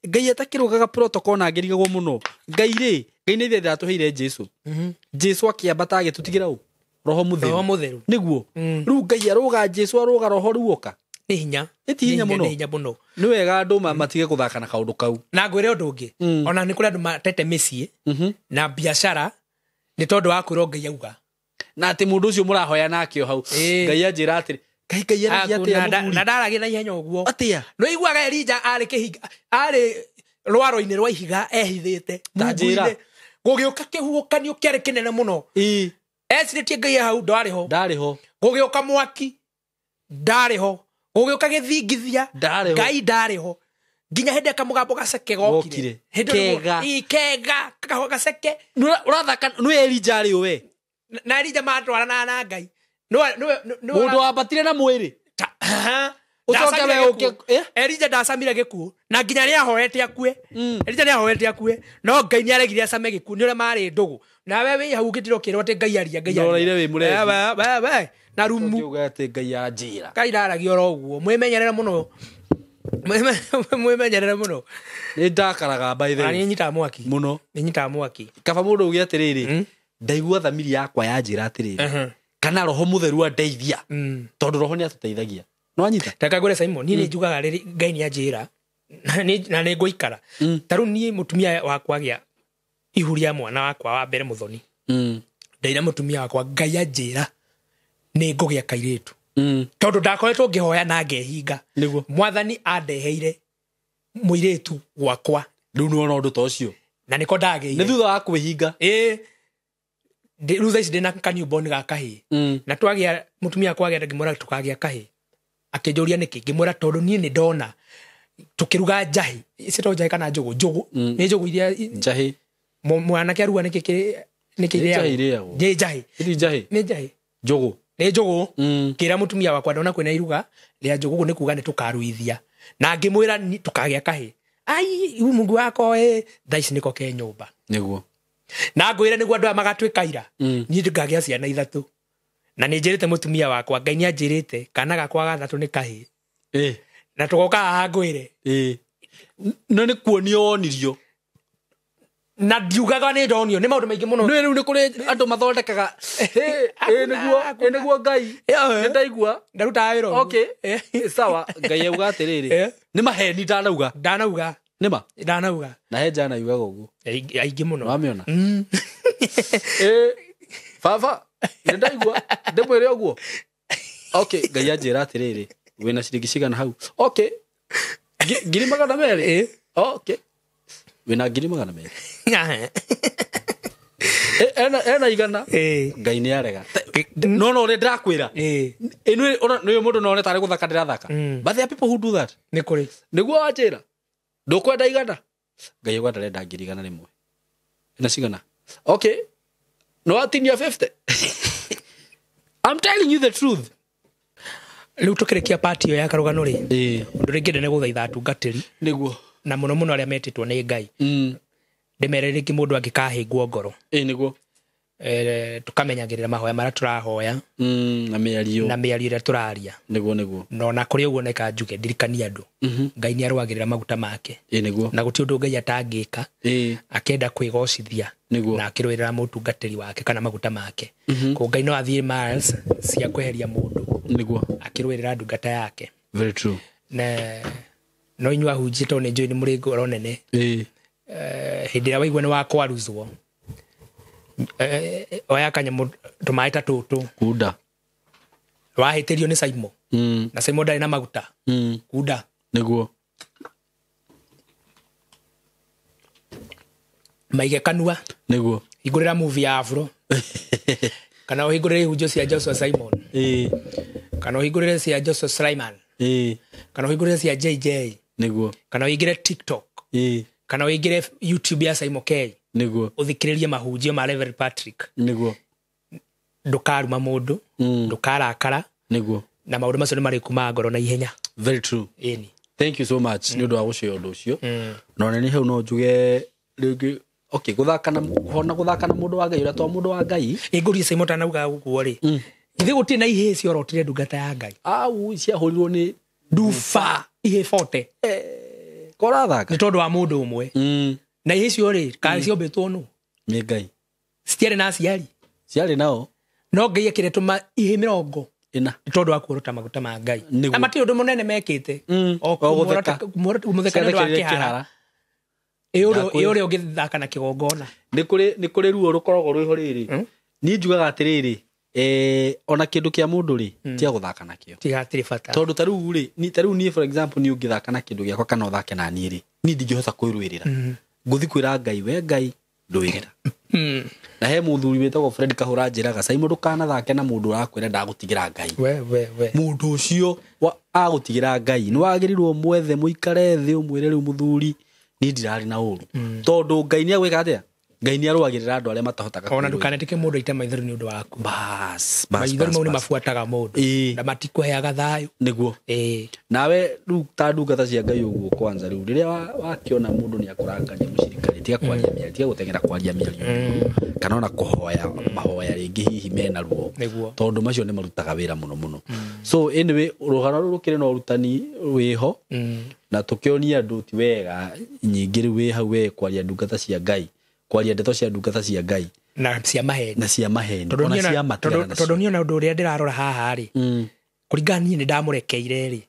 Ngai atakĩrũgaga protocol na angĩrigagwo mũno. Ngai rĩ, Ngai nĩ ithe atũheire Jesu. Jesu akĩambata agĩtũtigĩra ũ? Roho Mũtheru. Roho Mũtheru. Nĩguo. Rĩu Ngai arũga, Jesu arũga, roho rĩu oka. Nĩ hinya. Nĩ ti hinya mũno. Nĩ hinya mũno. Nĩ wega andũ matige gũthaka na kaũndũ kau. Na ngwĩre ũndũ ũngĩ. Ona nĩ kũrĩ andũ matete mĩciĩ na biacara nĩ tondũ wa kwĩrwo Ngai auga. Na atĩ mũndũ ũcio mũrahoya nake o hau. Ngai anjĩra atĩrĩ, Ngai, Ngai aragia atĩa mũthuri? Na ndaragia na ihenya ũguo. Atĩa? Nĩ ũiguaga Elija arĩ kĩhinga, arĩ rwaro-inĩ rwa ihiga ehithĩte. Ta njĩra. Mungu-inĩ. Gũgĩũka kĩhuhũkanio kĩarĩ kĩnene mũno. Ecirĩtie Ngai hau, ndarĩ ho. Ndarĩ ho. Gũgĩũka mwaki, ndarĩ ho. Gũgĩũka gĩthingithia, Ndarĩ ho. Ngai ndarĩ ho. Nginya hĩndĩ kamũgambo gaceke gokire. Gokire. Hĩndĩ ĩyo Kega. Ĩ, kega, gaceke. Nĩ ũrathaka, nĩ Elija arĩ we. Na Elija matwaranaga na Ngai. Mũndũ wambatire na mwĩrĩ. Ũcoke Ndacamire we gĩkuũ. ũke, eh? Elija ndacamire gĩkuũ, na nginya nĩahoete akue. Elija nĩahoete akue, no Ngai nĩaregire acame gĩkuũ, nĩ ũrĩa marĩ ndũgũ. Nawe wĩ hau ũngĩtira ũkĩrwo atĩ Ngai aria, Ngai aria. Ndorĩire wĩ mũrebi. We, na rumu. Ũkiuga atĩ Ngai anjĩra. Ngai ndaragia oro ũguo. Mwĩmenyerere mũno. Mwĩmenyerere mũno. Nĩ ndakaraga by the way. Na nĩ nyitaga mwaki. Mũno. Nĩ nyitaga mwaki. Kaba mũndũ uge atĩrĩrĩ, ndaigua thamiri yakwa yanjĩra atĩrĩrĩ, kana Roho Mũtheru andeithia. Tondũ Roho nĩ atũteithagia. No anyita? Reke ngwĩre Simon, niĩ nĩ njugaga rĩrĩ Ngai nĩ anjĩra, na nĩ ngũikara. Ta rĩu niĩ mũtumia wakwa agĩa ihu rĩa mwana wakwa wa mbere mũthoni. Ndaira mũtumia wakwa Ngai anjĩra nĩ ngũgĩa kairĩtu. Tondũ ndakoretwo ngĩhoya na ngehinga. Nĩguo. Mwathani andeheire mũirĩtu gwakwa. Rĩu nĩwona ũndũ ta ũcio. Na nĩko ndagĩire. Nĩ thutha wa kwĩhinga. Ĩĩ. Rĩu thaa ici ndĩna ka newborn ga kahĩĩ. Na twagĩa mũtumia wakwa agĩa ngĩmwĩra tũkagĩa kahĩĩ. Akĩnjũria nĩkĩ, ngĩmwĩra tondũ niĩ nĩ ndona tũkĩruga njahĩ, ciĩtagwo njahĩ kana njũgũ? Njũgũ. Nĩ njũgũ iria Njahĩ. Mwanake aruga nĩkĩ nĩkĩ Nĩ njahĩ irĩagwo? irĩagwo. Nĩ njahĩ. Nĩ njahĩ. Nĩ njahĩ. Njũgũ. Nĩ njũgũ. Ngĩra mũtumia wakwa ndona kwĩna iruga rĩa njũgũ, ũguo nĩ kuga nĩ tũkaruithia. Na ngĩmwĩra tũkagĩa kahĩĩ. Ai, u Mungu wakwa ĩ, thaa ici nĩko ke nyũmba. Nĩguo. Na ngwĩre nĩguo andũ aya magatuĩka aira. Niĩ ngagĩa ciana 3. Na nĩ njĩrĩte mũtumia wakwa, Ngai nĩ anjĩrĩte kana gakwa gathatũ nĩ kahĩĩ. Na tũgoka haha ngwĩre. No nĩ kuonio wonirio. Na ndiugaga nĩ ndonio, nĩ maũndũ maingĩ mũno. Nĩ rĩu nĩ kũrĩ andũ mathondekaga. Nĩguo Ngai. Nĩ ndaigua. Ndarutaga wĩra ũguo. Okay. Sawa, Ngai auga atĩrĩrĩ. Nĩ maheni ndanauga. Ndanauga. Nĩma? Ndanauga. Na he njana yugaga ũguo. Aingĩ mũno. Wamĩona? Baba, nĩ ndaigua. Ndĩmwĩre ũguo. Okay, Ngai anjĩra atĩrĩrĩ, wĩna ciringi cigana hau? Okay. 200,000? Okay. Wĩna 200,000? Ena igana. Ngai nĩ arega. No no ũrĩa ndĩrakwĩra. Nĩ mũndũ no one tarĩ gũthaka ndĩrathaka. But there are people who do that. Nĩ kũrĩ. Nĩguo wanjĩra. Ndũkwenda igana. Ngai auga ndarenda 100,000. Ena cigana? Okay. No atinia 50. I'm telling you the truth. Rĩu tũkĩrĩkia part ĩyo ya karũgano rĩ. Ũndũ ũrĩa ingĩenda nĩ gũthaitha atungatĩri. Nĩguo. Na mũno mũno arĩa metĩtwo nĩ Ngai. Ndĩmere rĩngĩ mũndũ angĩkahĩngwo ngoro. Nĩguo. Tũkamenyagĩrĩra mahoya marĩa tũrahoya. Na mĩario. Na mĩario ĩrĩa tũraria. Nĩguo nĩguo. No na kũrĩ ũguo neka njuge ndirikanie andũ. Ngai nĩ arũagĩrĩra maguta make. Nĩguo. Na gũtirĩ ũndũ Ngai atangĩka. Akĩenda kwĩgocithia. Nĩguo. Na akĩrũĩrĩra mũtungatĩri wake kana maguta make. Koguo Ngai no athiĩ miles cia kweheria mũndũ. Nĩguo. Akĩrũĩrĩra ndungata yake. Very true. Na no inyuĩ ahunjia tondũ nĩ njũĩ nĩ mũrĩ ngoro nene. Hĩndĩ ĩrĩa waigua nĩ wakwaruzwo. Oya kanyamũ tũmaĩ ta tũtũ. Kunda. Wahĩtĩrio nĩ Saimo. Na Saimo ndarĩ na maguta. Kunda. Nĩguo. Maige kanua. Nĩguo. Hingũrĩra movie ya Afro. Kana ũhingũrĩre ihunjio cia Joshua Simon. Kana ũhingũrĩre cia Joshua Slyman. Kana ũhingũrĩre cia JJ. Nĩguo. Kana ũhingĩre TikTok. Kana ũhingĩre YouTube ya Saimo K. Nĩguo. Ũthikĩrĩrie mahunjio ma Reverend Patrick. Nĩguo. Ndũkaruma mũndũ. Ndũkarakara. Nĩguo. Na maũndũ macio nĩ marĩkumaga ngoro na ihenya. Very true. Ĩni. Thank you so much nĩ ũndũ wa gũcĩa ũndũ ũcio. No nĩ hau no njuge rĩngĩ okay gũthaka na hona gũthaka na mũndũ wa Ngai ũrĩa to mũndũ wa Ngai. Ĩngũrie Saimo tanauga ũguo rĩ. Githĩ gũtirĩ na ihĩĩ ciorotire ndungata ya Ngai. Au ciahũrirwo nĩ nduba ihĩĩ 40. Korathaka. Nĩ tondũ wa mũndũ ũmwe. Na ihĩĩ icio rĩ, kaĩ ciombĩtwo nũ? Nĩ Ngai. Citiarĩ na aciari. Ciarĩ nao. No Ngai akĩretũma ihĩĩ 40. Nĩ tondũ wa kuorota maguta ma Ngai. Na matirĩ ũndũ mũnene mekĩte. O kũmũtheka nĩ ũndũ wa kĩhara. Ĩ ũrĩa ũngĩthaka na kĩgongona. Nĩ kũrĩ ruo rũkoragwo rwĩho rĩrĩ. Niĩ njugaga atĩrĩrĩ, ona kĩndũ kĩa mũndũ rĩ, tiga gũthaka nakĩo. Tiga hatirĩ bata. Tondũ ta rĩu rĩ, ta rĩu niĩ for example niĩ ũngĩthaka na kĩndũ gĩakwa kana ũthake na niĩ rĩ, niĩ ndingĩhota kwĩrũĩrĩra. Ngũthiĩ kwĩra Ngai, we Ngai ndũĩrĩra. Na he mũthuri wĩtagwo Fred Kahũra njĩraga, Saimo ndũkanathake na mũndũ ũrakwĩra ndagũtigĩra Ngai. We. Mũndũ ũcio agũtigĩra Ngai. Nĩ wagĩrĩirwo mwethe mũikare thĩ ũmwĩre rĩu mũthuri niĩ ndirarĩ na ũru. Tondũ Ngai nĩ agwĩka atĩa? Ngai nĩ arũagĩrĩra andũ arĩa matahotaga. Ona ndũkanetĩke mũndũ aite maithori nĩ ũndũ waku. Bas. Maithori mau nĩ mabuataga mũndũ. Na matikũheaga thayũ. Nĩguo. Nawe rĩu ta ndungata cia Ngai ũguo kwanza rĩu rĩrĩa wakĩona mũndũ nĩ akũrangania mũcirikari tiga kwaria mĩario, tiga gũteng'era kwaria mĩario. Kana ona kũhoya mahoya rĩngĩ hihi mena ruo. Tondũ macio nĩ marutaga wĩra mũno mũno. So anyway rũgano rũrũ rũkĩrĩ na ũrutani wĩho. Na tũkĩonia andũ ti wega nyingĩ rĩu wĩ hau we kwaria ndungata cia Ngai. Kwaria ndeto cia ndungata cia Ngai na cia maheni, na cia maheni, ona cia matigana nacio. Tondũ niĩ ona ũndũ ũrĩa ndĩrarora haha rĩ, kũringana niĩ nĩ ndamũrekeire rĩ,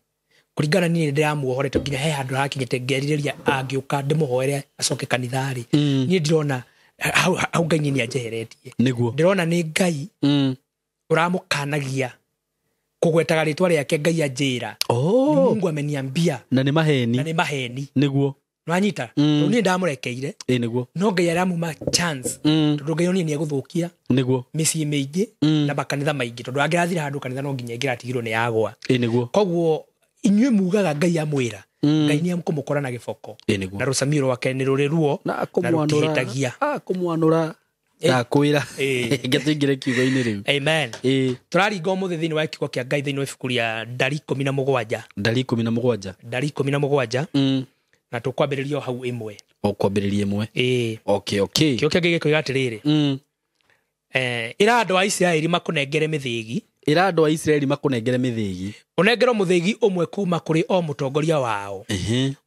kũringana niĩ nĩ ndĩramuohorete nginya he handũ hakinyĩte ngerirĩria angĩũka ndĩmũhoere acoke kanitha rĩ, niĩ ndirona hau Ngai nĩ anjeheretie. Nĩguo. Ndĩrona nĩ Ngai ũramũkanagia kũgwetaga rĩtwa rĩake Ngai anjĩra. Mungu ameniambia. Na nĩ maheni. Na nĩ maheni. Nĩguo. Nwanyita. Tondũ niĩ ndamũrekeire. Nĩguo. No Ngai aramuma chance. Tondũ Ngai onire nĩ egũthũkia Nĩguo. mĩciĩ mĩingĩ na makanitha maingĩ tondũ angĩrathira handũ kanitha no nginya ĩngĩratigirwo nĩ yagwa. Nĩguo. Koguo inyuĩ mugaga Ngai amwĩra. Ngai nĩ ekũmũkora na gĩboko. Na rũcamio rwake nĩ rũrĩ ruo na rũtihĩtagia. Akũmwanũra. Ndakwĩra. Ngĩtũingĩre kiugo-inĩ rĩu. Amen. Tũraringa ũmũthĩ thĩinĩ wa kiugo kĩa Ngai thĩinĩ wa ibuku rĩa Ndari 17. Ndari 17. Ndari 17. Na tũkwambĩrĩria o hau ĩmwe. O kwambĩrĩria ĩmwe. Ĩĩ. Okay. Kĩo kĩngĩ gĩkoiga atĩrĩrĩ, ĩra andũ a Isiraeli makũnengere mĩthĩgi. Ĩra andũ a Isiraeli makũnengere mĩthĩgi. Ũnengerwo mũthĩgi ũmwe kuma kũrĩ o mũtongoria wao,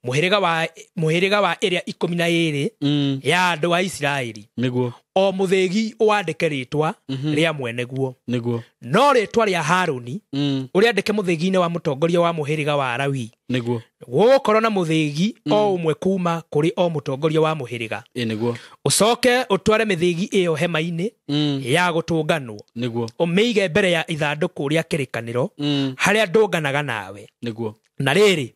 mũhĩrĩga wa ĩrĩa 12 ya andũ a Isiraeli. Nĩguo. O mũthĩgi ũwandĩke rĩtwa rĩa mwene guo. Nĩguo. No rĩtwa rĩa Harũni ũrĩandĩke mũthĩgi-inĩ wa mũtongoria wa mũhĩrĩga wa Lawi. Nĩguo. Gũgũkorwo na mũthĩgi o ũmwe kuma kũrĩ o mũtongoria wa mũhĩrĩga. Ĩ nĩguo. Ũcoke ũtware mĩthĩgi ĩyo hema-inĩ ya gũtũnganwo, Nĩguo. ũmĩige mbere ya ithandũkũ rĩa kĩrĩkanĩro harĩa ndũnganaga nawe. Nĩguo. Na rĩrĩ,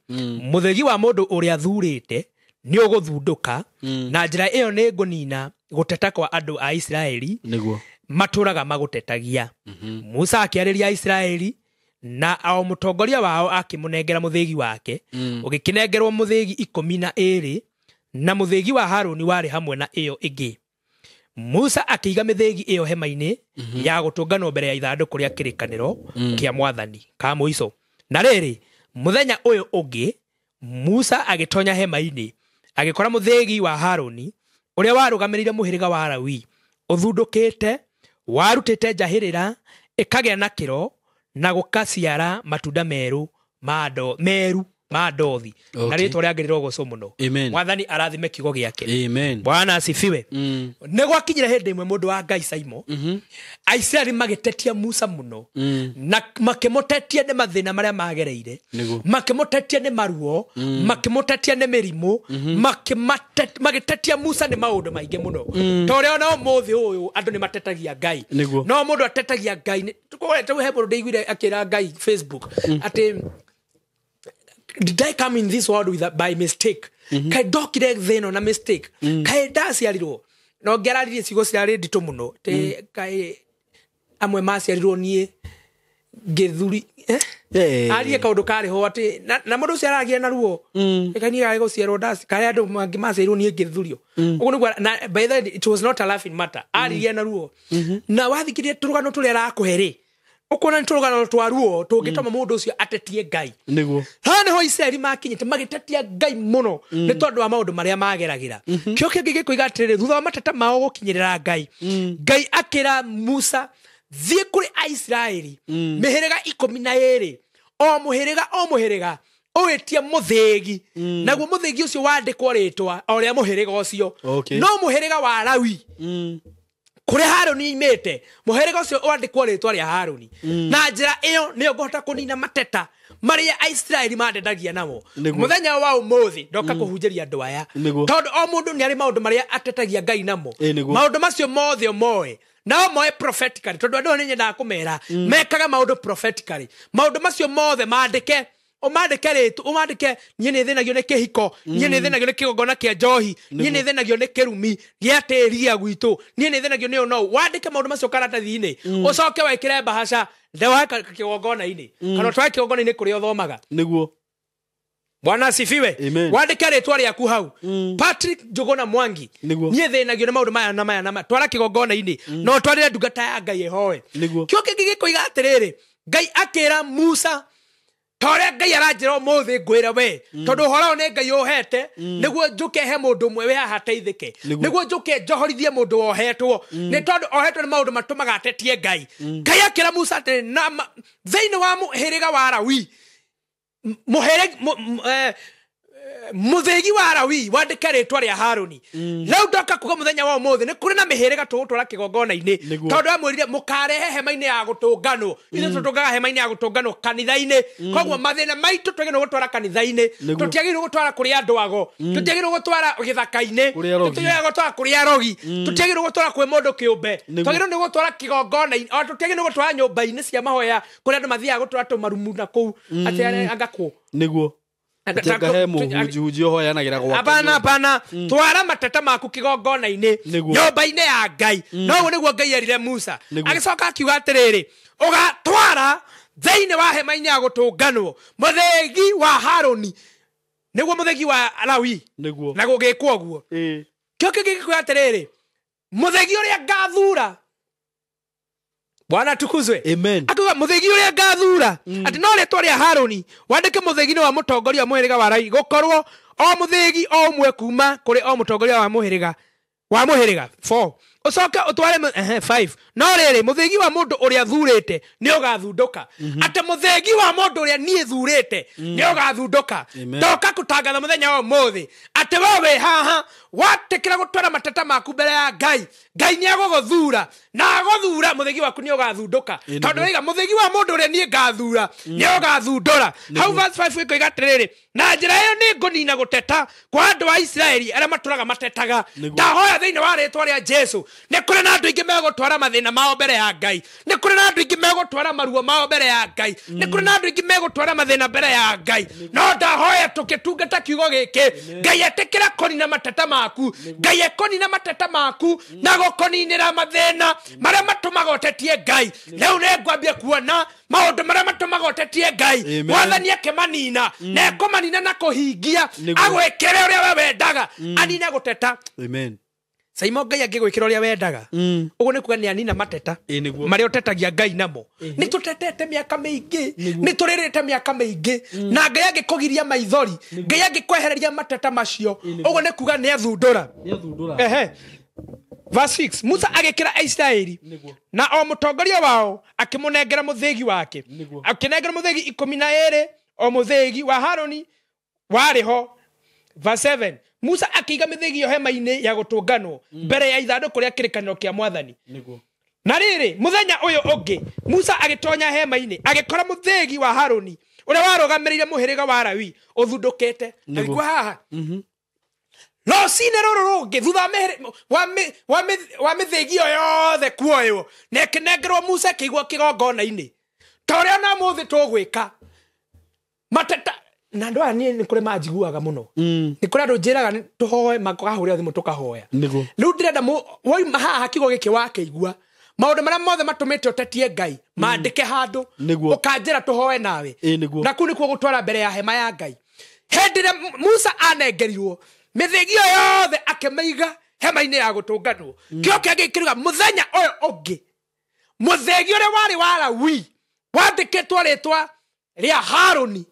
mũthĩgi wa mũndũ ũrĩa thuurĩte nĩ ũgũthundũka, na njĩra ĩyo nĩ ngũnina gũteta kwa andũ a Isiraeli Nĩguo. matũraga magũtetagia. Musa akĩarĩria Aisiraeli, na o mũtongoria wao akĩmũnengera mũthĩgi wake, ũgĩkĩnengerwo mũthĩgi 12, na mũthĩgi wa Harũni warĩ hamwe na ĩyo ĩngĩ. Musa akĩiga mĩthĩgi ĩyo hema-inĩ ya gũtũnganwo mbere ya ithandũkũ rĩa kĩrĩkanĩro kĩa Mwathani ka mũico. Na rĩrĩ, mũthenya ũyũ ũngĩ Musa agĩtonya hema-inĩ, agĩkora mũthĩgi wa Harũni ũrĩa warũgamĩrĩire mũhĩrĩga wa Lawi ũthundũkĩte, warutĩte njahĩrĩra ĩkagĩa na kĩro na gũkaciara matunda meru ma ndothi. Na rĩtwa rĩagĩrĩirwo gũcwo mũno. Amen. Mwathani arathime kiugo gĩake. Amen. Bwana asifiwe. Nĩ gwakinyire hĩndĩ ĩmwe mũndũ wa Ngai Saimo, Aisiraeli magĩtetia Musa mũno, na makĩmũtetia nĩ mathĩna marĩa magereire, makĩmũtetia nĩ maruo, makĩmũtetia nĩ mĩrimũ, magĩtetia Musa nĩ maũndũ maingĩ mũno. Ta ũrĩa ona ũmũthĩ ũyũ andũ nĩ matetagia Ngai. No mũndũ atetagia Ngai, he mũndũ ndĩiguire akĩra Ngai Facebook atĩ, did I come in this world by mistake? Kai ndokire thĩ ĩno na mistake? Kai ndaciarirwo? No ngĩararirie ciugo cirarĩ nditũ mũno. Te kai amwe maciarirwo niĩ ngĩthuri, arie kaũndũ karĩ ho atĩ na mũndũ ũcio aragia na ruo. Kai niĩ arĩ gũciarwo ndaci, karĩa andũ mangĩ maciarirwo niĩ ngĩthurio. Ũguo nĩguo, na by the way, it was not a laughing matter. Aririe na ruo. Na wathikĩrĩria tũrũgano tũrĩa arakũhe rĩ, ũkuona nĩ tũrũgano twa ruo tũngĩtũma mũndũ ũcio atetie Ngai. Nĩguo. Haha nĩho Isiraeli makinyĩte magĩtetia Ngai mũno nĩ tondũ wa maũndũ marĩa mageragĩra. Kĩo kĩngĩ gĩkoiga atĩrĩrĩ, thutha wa mateta mao gũkinyĩrĩra Ngai, Ngai akĩra Musa, thiĩ kũrĩ Aisiraeli mĩhĩrĩga 12, o mũhĩrĩga o mũhĩrĩga ũwĩtie mũthĩgi, naguo mũthĩgi ũcio wandĩkwo rĩtwa o rĩa mũhĩrĩga ũcio. No mũhĩrĩga wa Lawi, kũrĩa Harũni imĩte, mũhĩrĩga ũcio wandĩkwo rĩtwa rĩa Harũni. Na njĩra ĩyo nĩyo ngũhota kũnina mateta marĩa Aisiraeli mandetagia namo. Mũthenya wa ũmũthĩ ndoka kũhunjĩria andũ aya, tondũ o mũndũ nĩ arĩ maũndũ marĩa atetagia Ngai namo. Maũndũ macio mothe ũmoe, nao moe prophetically, tondũ andũ nĩ nyendaga kũmera mekaga maũndũ prophetically. Maũndũ macio mothe mandĩke, ũmandĩke rĩtwa, ũmandĩke niĩ nĩ thĩnagio nĩ kĩhiko, niĩ nĩ thĩnagio nĩ kĩgongona kĩa njohi, niĩ nĩ thĩnagio nĩ kĩrumi gĩa tĩri gwitũ, niĩ nĩ thĩnagio nĩ ũno. Wandĩke maũndũ macio karatathi-inĩ, ũcoke wekĩre mbahaca ndewae kĩgongona-inĩ, kana ũtware kĩgongona-inĩ kũrĩa ũthomaga. Nĩguo. Bwana asifiwe. Wandĩke rĩtwa rĩaku hau, Patrick Njuguna Mwangi, niĩ thĩnagio nĩ maũndũ maya na maya na maya, twara kĩgongona-inĩ, na ũtwarĩre ndungata ya Ngai ĩhoe. Kĩo kĩngĩ gĩkoiga atĩrĩrĩ, Ngai akĩra Musa, ta ũrĩa Ngai aranjĩra ũmũthĩ ngwĩre we, tondũ ũhoro ũyũ nĩ Ngai ũhete, nĩguo njũke he mũndũ ũmwe wĩ haha ateithĩke, nĩguo njũke njohorithie mũndũ wohetwo, nĩ tondũ ohetwo nĩ maũndũ matũmaga atetie Ngai. Ngai akĩra Musa atĩrĩ, na thĩinĩ wa mũhĩrĩga wa Lawi, mũthĩgi wa Lawi wandĩke rĩtwa rĩa Harũni. Rĩu ndoka kuga mũthenya wa ũmũthĩ nĩ kũrĩ na mĩhĩrĩga tũgũtwara kĩgongona-inĩ, tondũ amwĩrire mũkarehe hema-inĩ ya gũtũnganwo. Ithuĩ tũtũngaga hema-inĩ ya gũtũnganwo kanitha-inĩ. Koguo mathĩna maitũ twagĩrĩirwo gũtwara kanitha-inĩ, tũtiagĩrĩirwo gũtwara kũrĩ andũ ago, tũtiagĩrĩirwo gũtwara gĩthaka-inĩ, tũtiagĩrĩirwo gũtwara kũrĩ arogi, tũtiagĩrĩirwo gũtwara kwĩ mũndũ kĩũmbe, twagĩrĩirwo nĩ gũtwara kĩgongona-inĩ, o tũtiagĩrĩirwo gũtwara nyũmba-inĩ cia mahoya kũrĩa andũ mathiaga gũtwara tũmarumu na kũu atĩ angakũ. Nĩguo. He mũhunjihunji ũhoyanagĩra gwake. Hapana, hapana. Twara mateta maku kĩgongona-inĩ, nyũmba-inĩ ya Ngai. No ũguo nĩguo Ngai erire Musa. Agĩcoka akiuga atĩrĩrĩ, ũgatwara thĩinĩ wa hema-inĩ ya gũtũnganwo mũthĩgi wa Harũni, nĩguo mũthĩgi wa Lawi, na gũgĩkwo ũguo. Kĩo kĩngĩ gĩkuoya atĩrĩrĩ, mũthĩgi ũrĩa ngathura, Bwana tukuzwe. Amen. Akiuga mũthĩgi ũrĩa ngathura, atĩ no rĩtwa rĩa Harũni wandĩke mũthĩgi-inĩ wa mũtongoria wa mũhĩrĩga wa Lawi, gũkorwo O mũthĩgi o ũmwe kuma kũrĩ o mũtongoria wa mũhĩrĩga 4 ũcoke ũtware 5. No rĩrĩ, mũthĩgi wa mũndũ ũrĩa thurĩte nĩ ũgathundũka. Atĩ mũthĩgi wa mũndũ ũrĩa niĩ thurĩte nĩ ũgathundũka. Ndoka kũtangatha mũthenya wa ũmũthĩ atĩ we wĩ haha watĩkĩra gũtwara mateta maku mbere ya Ngai, Ngai nĩ agũgũthura, na agũthura mũthĩgi waku nĩ ũgathundũka. Tondũ waiga mũthĩgi wa mũndũ ũrĩa niĩ ngathura nĩ ũgathundũra. Hau verse 5 ĩkoiga atĩrĩrĩ, na njĩra ĩyo nĩ ngũnina gũteta kwa andũ a Isiraeli arĩa matũraga matetaga. Ndahoya thĩinĩ wa rĩtwa rĩa Jesu, nĩ kũrĩ na andũ aingĩ megũtwara mathĩna mao mbere ya Ngai, nĩ kũrĩ na andũ aingĩ megũtwara maruo mao mbere ya Ngai, nĩ kũrĩ na andũ aingĩ megũtwara mathĩna mbere ya Ngai. No ndahoya tũkĩtungata kiugo gĩkĩ, Ngai etĩkĩra kũnina mateta maku, Ngai ekũnina mateta maku na gũkũninĩra mathĩna marĩa matũmaga ũtetie Ngai. Rĩu nĩ ngwambia kuona maũndũ marĩa matũmaga ũtetie Ngai, Mwathani akĩmanina, na ekũmanina na kũhingia, agwĩkĩre ũrĩa we wendaga, anine gũteta. Amen. Saimo Ngai angĩgwĩkĩra ũrĩa wendaga, ũguo nĩ kuga nĩ anina mateta marĩa ũtetagia Ngai namo. Nĩ tũtetete mĩaka mĩingĩ, nĩ tũrĩrĩte mĩaka mĩingĩ, na Ngai angĩkũgiria maithori, Ngai angĩkwehereria mateta macio, ũguo nĩ kuga nĩ athundũra. Ehe. Verse 6, Musa agĩkĩra Aisiraeli na o mũtongoria wao akĩmũnengera mũthĩgi wake, akĩnengera mũthĩgi 12, o mũthĩgi wa Harũni warĩ ho. Verse 7, Musa akĩiga mĩthĩgi ĩyo hema-inĩ ya gũtũnganwo mbere ya ithandũkũ rĩa kĩrĩkanĩro kĩa Mwathani. Na rĩrĩ, mũthenya ũyũ ũngĩ Musa agĩtonya hema-inĩ, agĩkora mũthĩgi wa Harũni ũrĩa warũgamĩrĩire mũhĩrĩga wa Lawi ũthundũkĩte. Agĩkua haha rũcinĩ rũrũ rũngĩ, thutha wa mĩthĩgi ĩyo yothe kuoywo, na ĩkĩnengerwo Musa ĩkĩigwo kĩgongona-inĩ, ta ũrĩa na ũmũthĩ tũgwĩka. Mateta na andũ aya niĩ nĩ kũrĩ manjiguaga mũno, nĩ kũrĩ andũ njĩraga tũhoe, makahũrĩra thimũ tũkahoya. Rĩu ndĩrenda woima haha kiugo gĩkĩ wakĩigua, maũndũ marĩa mothe matũmĩte ũtetie Ngai mandĩke handũ, ũkanjĩra tũhoe nawe, na kũu nĩkuo gũtwara mbere ya hema ya Ngai. Hĩndĩ ĩrĩa Musa anengerirwo mĩthĩgi ĩyo yothe akĩmĩiga hema-inĩ ya gũtũnganwo, kĩo kĩangĩ kĩruga mũthenya ũyũ ũngĩ, mũthĩgi ũrĩa warĩ wa Lawi wandĩkĩtwo rĩtwa rĩa Harũni.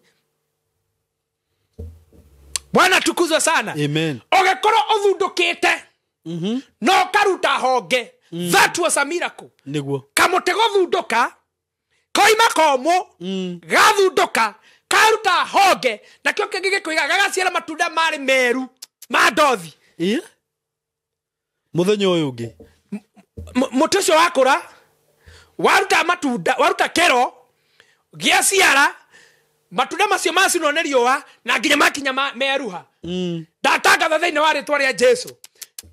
Bwana tukuzwe sana. Amen. Ũgĩkorwo ũthundũkĩte no ũkaruta honge, that was a miracle. Nĩguo. Kamũtĩ gũthundũka, koima komũ, gathundũka, karuta honge, nakĩo kĩngĩ gĩkoiga gagaciara matunda marĩ meru ma ndothi. Mũthenya ũyũ ũngĩ mũtĩ ũcio wakũra, waruta matunda, waruta kĩro gĩaciara, matunda macio macinwo nĩ riũa na nginya makinya meruha. Ndatangatha thĩinĩ wa rĩtwa rĩa Jesu,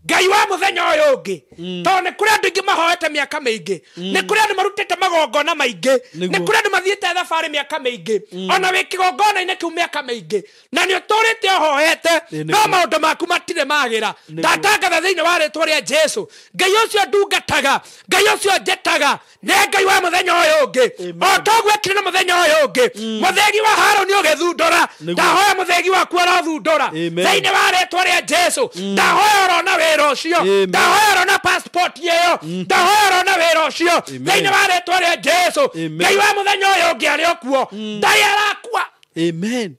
Ngai wa mũthenya ũyũ ũngĩ, tondũ nĩ kũrĩ andũ aingĩ mahoete mĩaka mĩingĩ, nĩ kũrĩ andũ marutĩte magongona maingĩ, nĩ kũrĩ andũ mathiĩte thabarĩ mĩaka mĩingĩ, ona wĩ kĩgongona-inĩ kĩu mĩaka mĩingĩ, na nĩ ũtũrĩte ũhoete, no maũndũ maku matirĩ magĩra. Ndatangatha thĩinĩ wa rĩtwa rĩa Jesu, Ngai ũcio ndungataga, Ngai ũcio njĩtaga, nĩ Ngai wa mũthenya ũyũ ũngĩ. O toguo ekire na mũthenya ũyũ ũngĩ, mũthĩgi wa Harũni ũgĩthundũra, ndahoya mũthĩgi waku ũrothundũra thĩinĩ wa rĩtwa rĩa Jesu. Ndahoya ũrona wĩra ũcio, ndahoya ũrona passport ĩyo, ndahoya ũrona wĩra ũcio thĩinĩ wa rĩtwa rĩa Jesu. Ngai wa mũthenya ũyũ ũngĩ arĩ o kuo, ndarĩ arakua. Amen.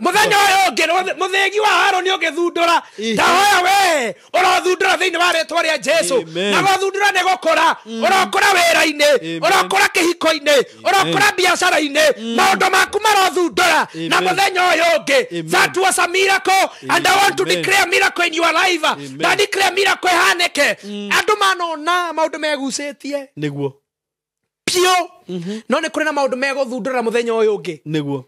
Mũthenya ũyũ ũngĩ mũthĩgi wa Harũni ũgĩthundũra, ndahoya we ũrothundũra thĩinĩ wa rĩtwa rĩa Jesu. Na gũthundũra nĩ gũkũra, ũrokũra wĩra-inĩ, ũrokũra kĩhiko-inĩ, ũrokũra biacara-inĩ, maũndũ maku marothundũra na mũthenya ũyũ ũngĩ. That was a miracle, and I want to declare miracle in your life. Na declare miracle ĩhanĩke. Andũ manona maũndũ megucĩtie nĩguo biũ, no nĩ kũrĩ na maũndũ megũthundũra mũthenya ũyũ ũngĩ. Nĩguo.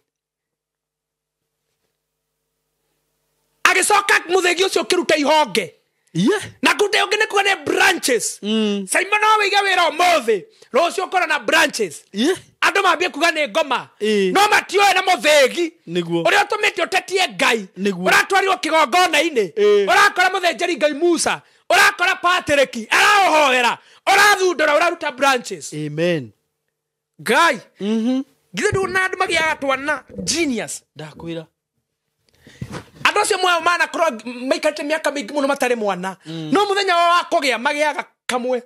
Agĩcoka mũthĩgi ũcio ũkĩruta ihonge, na kũruta ihonge nĩ kuga nĩ branches. Saimo no wĩige wĩra ũmũthĩ, rũciũ ũkorwo na branches. Andũ mambie kuga nĩ ngoma, no matioĩ na mũthĩgi ũrĩa ũtũmĩte ũtetie Ngai, ũratwarirwo kĩgongona-inĩ, ũrakora mũthĩnjĩri Ngai Musa, ũrakora Patrick araũhoera, ũrathundũra, ũraruta branches. Amen. Ngai, githĩ nduona andũ magĩaga twana genius? Ndakwĩra andũ acio moyo manakorwo maikarĩte mĩaka mĩingĩ mũno matarĩ mwana, no mũthenya wao wa kũgĩa magĩaga kamwe.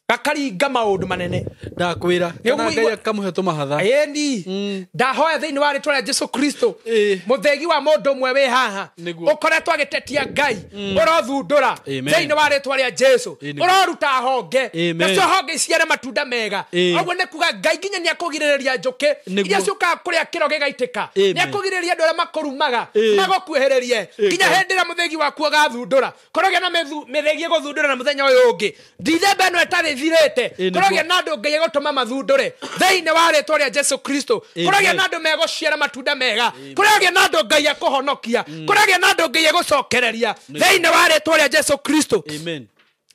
Gakaringa maũndũ manene. Ndakwĩra. Nĩ Kana ũguo Ngai akamũhe tũmahatha. Ĩni ndahoya thĩinĩ wa rĩtwa rĩa Jesu Kristo, Ĩĩ. mũthĩgi wa mũndũ ũmwe wĩ haha Nĩguo. ũkoretwo agĩtetia Ngai ũrothundũra Amen. thĩinĩ wa rĩtwa rĩa Jesu, Ĩĩ, nĩguo. ũroruta honge, Amen. nacio honge iciare matunda mega. Ĩĩ. Ũguo nĩ kuga Ngai nginya nĩ akũgirĩrĩria njũkĩ Nĩguo. iria ciũkaga kũrĩa kĩro gĩgaitĩka, Amen. nĩ akũgirĩrĩria andũ arĩa makũrumaga Ĩĩ. magũkuhĩrĩrie nginya Ngai. hĩndĩ ĩrĩa mũthĩgi waku ũgathundũra. Korogĩa na mĩthĩgi ĩgũthundũra na mũthenya ũyũ ũngĩ, ndithemba ĩno ĩtarĩ thirĩte, Ĩĩ, nĩguo. kũrogĩa na andũ Ngai egũtũma mathundũre thĩinĩ wa rĩtwa rĩa Jesu Kristo. Amen. Kũrogĩa na andũ megũciara matunda mega, kũrogĩa na andũ Ngai ekũhonokia, kũrogĩa na andũ Ngai egũcokereria thĩinĩ wa rĩtwa rĩa Jesu Kristo. Amen.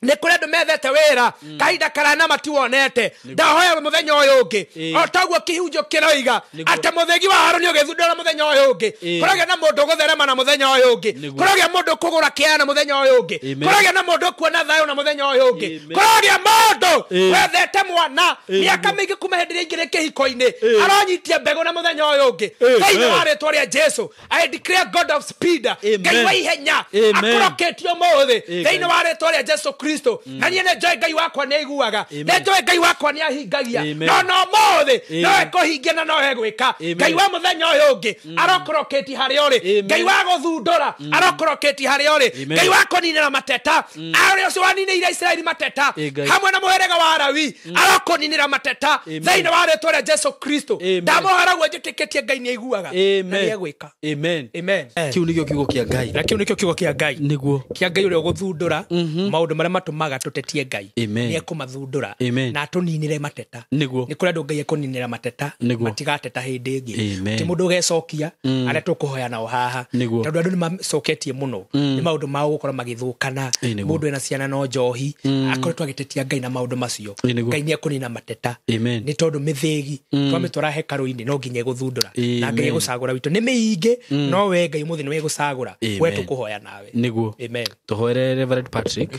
Nĩ kũrĩ andũ methete wĩra kahinda karaya na matiwonete, ndahoya mũthenya ũyũ ũngĩ, Ĩĩ. o taguo kĩhunjio kĩroiga Nĩguo. atĩ mũthĩgi wa Harũni ũgĩthundũra mũthenya ũyũ ũngĩ, Ĩĩ. kũragĩa na mũndũ ũgũtherema na mũthenya ũyũ ũngĩ, Nĩguo. kũragĩa mũndũ ũkũgũra kĩaya na mũthenya ũyũ ũngĩ, Amen. kũragĩa na mũndũ ũkuona thayũ na mũthenya ũyũ ũngĩ, Amen. kũragĩa mũndũ Ĩĩ. wethete mwana Ĩĩ, mĩaka nĩguo. mĩingĩ kuma hĩndĩ ĩrĩa aingĩrĩ kĩhiko-inĩ, Ĩĩ. aronyitia mbegũ na mũthenya ũyũ ũngĩ Amen. thĩinĩ wa rĩtwa rĩa Jesu. I declare God of speed, Amen. Ngai wa ihenya Amen. akũrokĩtie ũmũthĩ Ĩĩ, thĩinĩ Ngai. wa rĩtwa rĩa Jesu Kristo. Na niĩ nĩ njoĩ Ngai wakwa nĩ aiguaga, Amen. nĩ njoĩ Ngai wakwa nĩ ahingagia, Amen. no no ũmũthĩ Amen. no ekũhingia na no egwĩka. Amen. Ngai wa mũthenya ũyũ ũngĩ arokũrokĩtie harĩa ũrĩ, Amen. Ngai wa gũthundũra arokũrokĩtie harĩa ũrĩ, Amen. Ngai wa kũninĩra mateta, arĩa ũcio waninĩire Isiraeli mateta Ĩĩ, Ngai. hamwe na mũhĩrĩga wa Lawi arokũninĩra mateta Amen. thĩinĩ wa rĩtwa rĩa Jesu Kristo. Amen. Ndamũhora guo njĩtĩkĩtie Ngai nĩ aiguaga na Amen. nĩ egwĩka. Amen. Amen. Kĩu nĩkĩo kiugo kĩa Ngai. Na kĩu nĩkĩo kiugo kĩa Ngai, Nĩguo. kĩa Ngai ũrĩa ũgũthundũra maũndũ marĩa matũmaga tũtetie Ngai, Amen. nĩ ekũmathundũra Amen. na atũninĩre mateta. Nĩguo. Nĩ kũrĩ andũ Ngai ekũninĩra mateta, Nĩguo. matigateta hĩndĩ ĩngĩ. Amen. Ti mũndũ ũgecokia arĩa tũkũhoya nao haha, Nĩguo. tondũ andũ nĩ macoketie mũno nĩ maũndũ mao gũkorwo magĩthũkana. Ĩĩ, nĩguo. Mũndũ ena ciana no njohi, akoretwo agĩtetia Ngai na maũndũ macio. Ĩĩ, nĩguo. Ngai nĩ ekũnina mateta, Amen. nĩ tondũ mĩthĩgi twamĩtwara hekarũ-inĩ no nginya ĩgũthundũra, na Ngai Amen. egũcagũra witũ nĩ mĩingĩ, no we Ngai ũmũthĩ nĩwe egũcagũra, we Amen. tũkũhoya nawe. Nĩguo. Amen. Tũhoere Reverend Patrick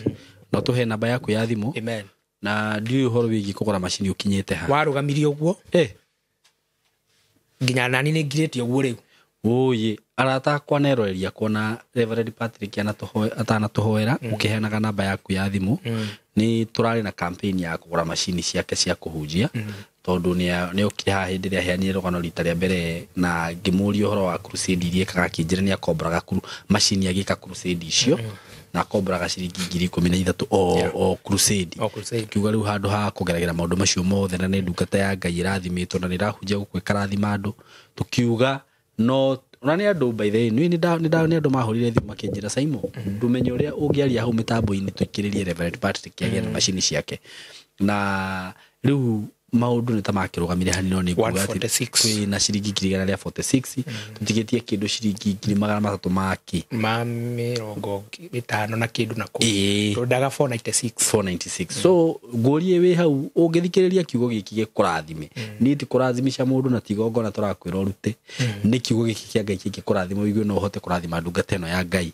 na ũtũhe namba yaku ya thimũ. Amen. Na ndiũĩ ũhoro wĩgiĩ kũgũra macini ũkinyĩte ha. Warũgamirie ũguo Eh, nginya nani nĩ ngirĩte ũguo rĩu. Ũyĩ arata akwa na eroreri akwa na Reverend Patrick atanatũhoera ũkĩheanaga namba yaku ya thimũ, nĩ tũrarĩ na campaign ya kũgũra macini ciake cia kũhunjia, tondũ nĩ okire haha hĩndĩ ĩrĩa aheanire rũgano rita rĩa mbere, na ngĩmũria ũhoro wa crusade iria ekaga, akĩnjĩra nĩ akomboraga macini agĩka crusade icio, na akomboraga ciringi 13,000 o crusade. O crusade. Kiuga rĩu handũ ha kũgeragĩra maũndũ macio mothe, na nĩ ndungata ya Ngai ĩrathimĩtwo na nĩ ĩrahunjia gũkũ ĩkarathima andũ, tũkiuga no ona nĩ andũ, by the way nĩ nĩ andũ mahũrire thimũ makĩnjĩra, Saimo, ndũmenye ũrĩa ũngĩaria hau mĩtambo-inĩ tũikĩrĩrie Reverend Patrick agĩe na macini ciake. Na rĩu maũndũ nĩ ta makĩrũgamire hanini, no nĩ nguga atĩ 146. twĩ na ciringi 146,000, tũtigĩtie kĩndũ ciringi 300,000 maki ma 50 na kĩndũ na kũu, Ĩĩ. twendaga 496. 496. So ngũrie wĩ hau ũngĩthikĩrĩria kiugo gĩkĩ gĩkũrathime, niĩ ti kũrathimisha mũndũ na ti igongona tũrakwĩra ũrute, nĩ kiugo gĩkĩ kĩa Ngai kĩngĩkũrathima ũigue no ũhote kũrathima ndungata ĩno ya Ngai.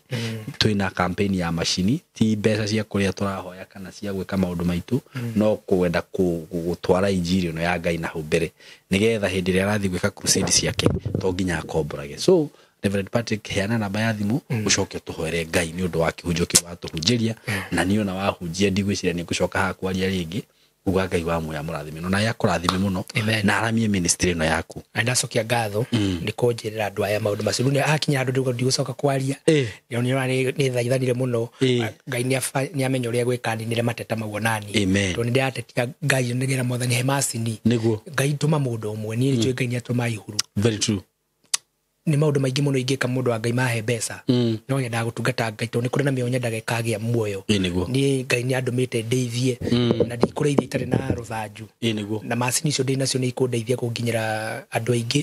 Twĩna campaign ya macini, ti mbeca cia kũrĩa tũrahoya kana cia gwĩka maũndũ maitũ, no kwenda gũtwara injiri ĩno ya Ngai na hau mbere, nĩgetha hĩndĩ ĩrĩa arathiĩ gwĩka crusade ciake to nginya akomborage. So Reverend Patrick, heana namba ya thimũ ũcoke ũtũhoere Ngai nĩ ũndũ wa kĩhunjio kĩu watũhunjĩria, na niĩ ona wahunjia ndigwĩciria nĩ ngũcoka haha kwaria rĩngĩ, uga Ngai wa muoya mũrathime no naye akũrathime mũno Amen. na aramie ministry ĩno yaku. Na ndacokia ngatho nĩ kũnjĩrĩra andũ aya maũndũ macio. Rĩu hakinya handũ ndigũcoka kwaria, nĩ nĩ thaithanire mũno. Ngai nĩ amenya ũrĩa gwĩka ninĩre mateta mau onani, Amen. tondũ nĩ ndĩratetia Ngai nĩgetha Mwathani he macini. Nĩguo. Ngai tũma mũndũ ũmwe, niĩ nĩ njũĩ Ngai nĩ atũma ihuru. Very true. Nĩ maũndũ maingĩ mũno ingĩka mũndũ wa Ngai mahe mbeca, no nyendaga gũtungata Ngai tondũ nĩ kũrĩ na mĩoyo nyendaga ĩkagĩa muoyo. Ĩĩ nĩguo. Niĩ Ngai nĩ andũmĩte ndeithie, na ndikũrĩithia itarĩ na rũthanju. Ĩĩ nĩguo. Na macini icio ndĩ nacio nĩ ikũndeithia kũnginyĩra andũ aingĩ,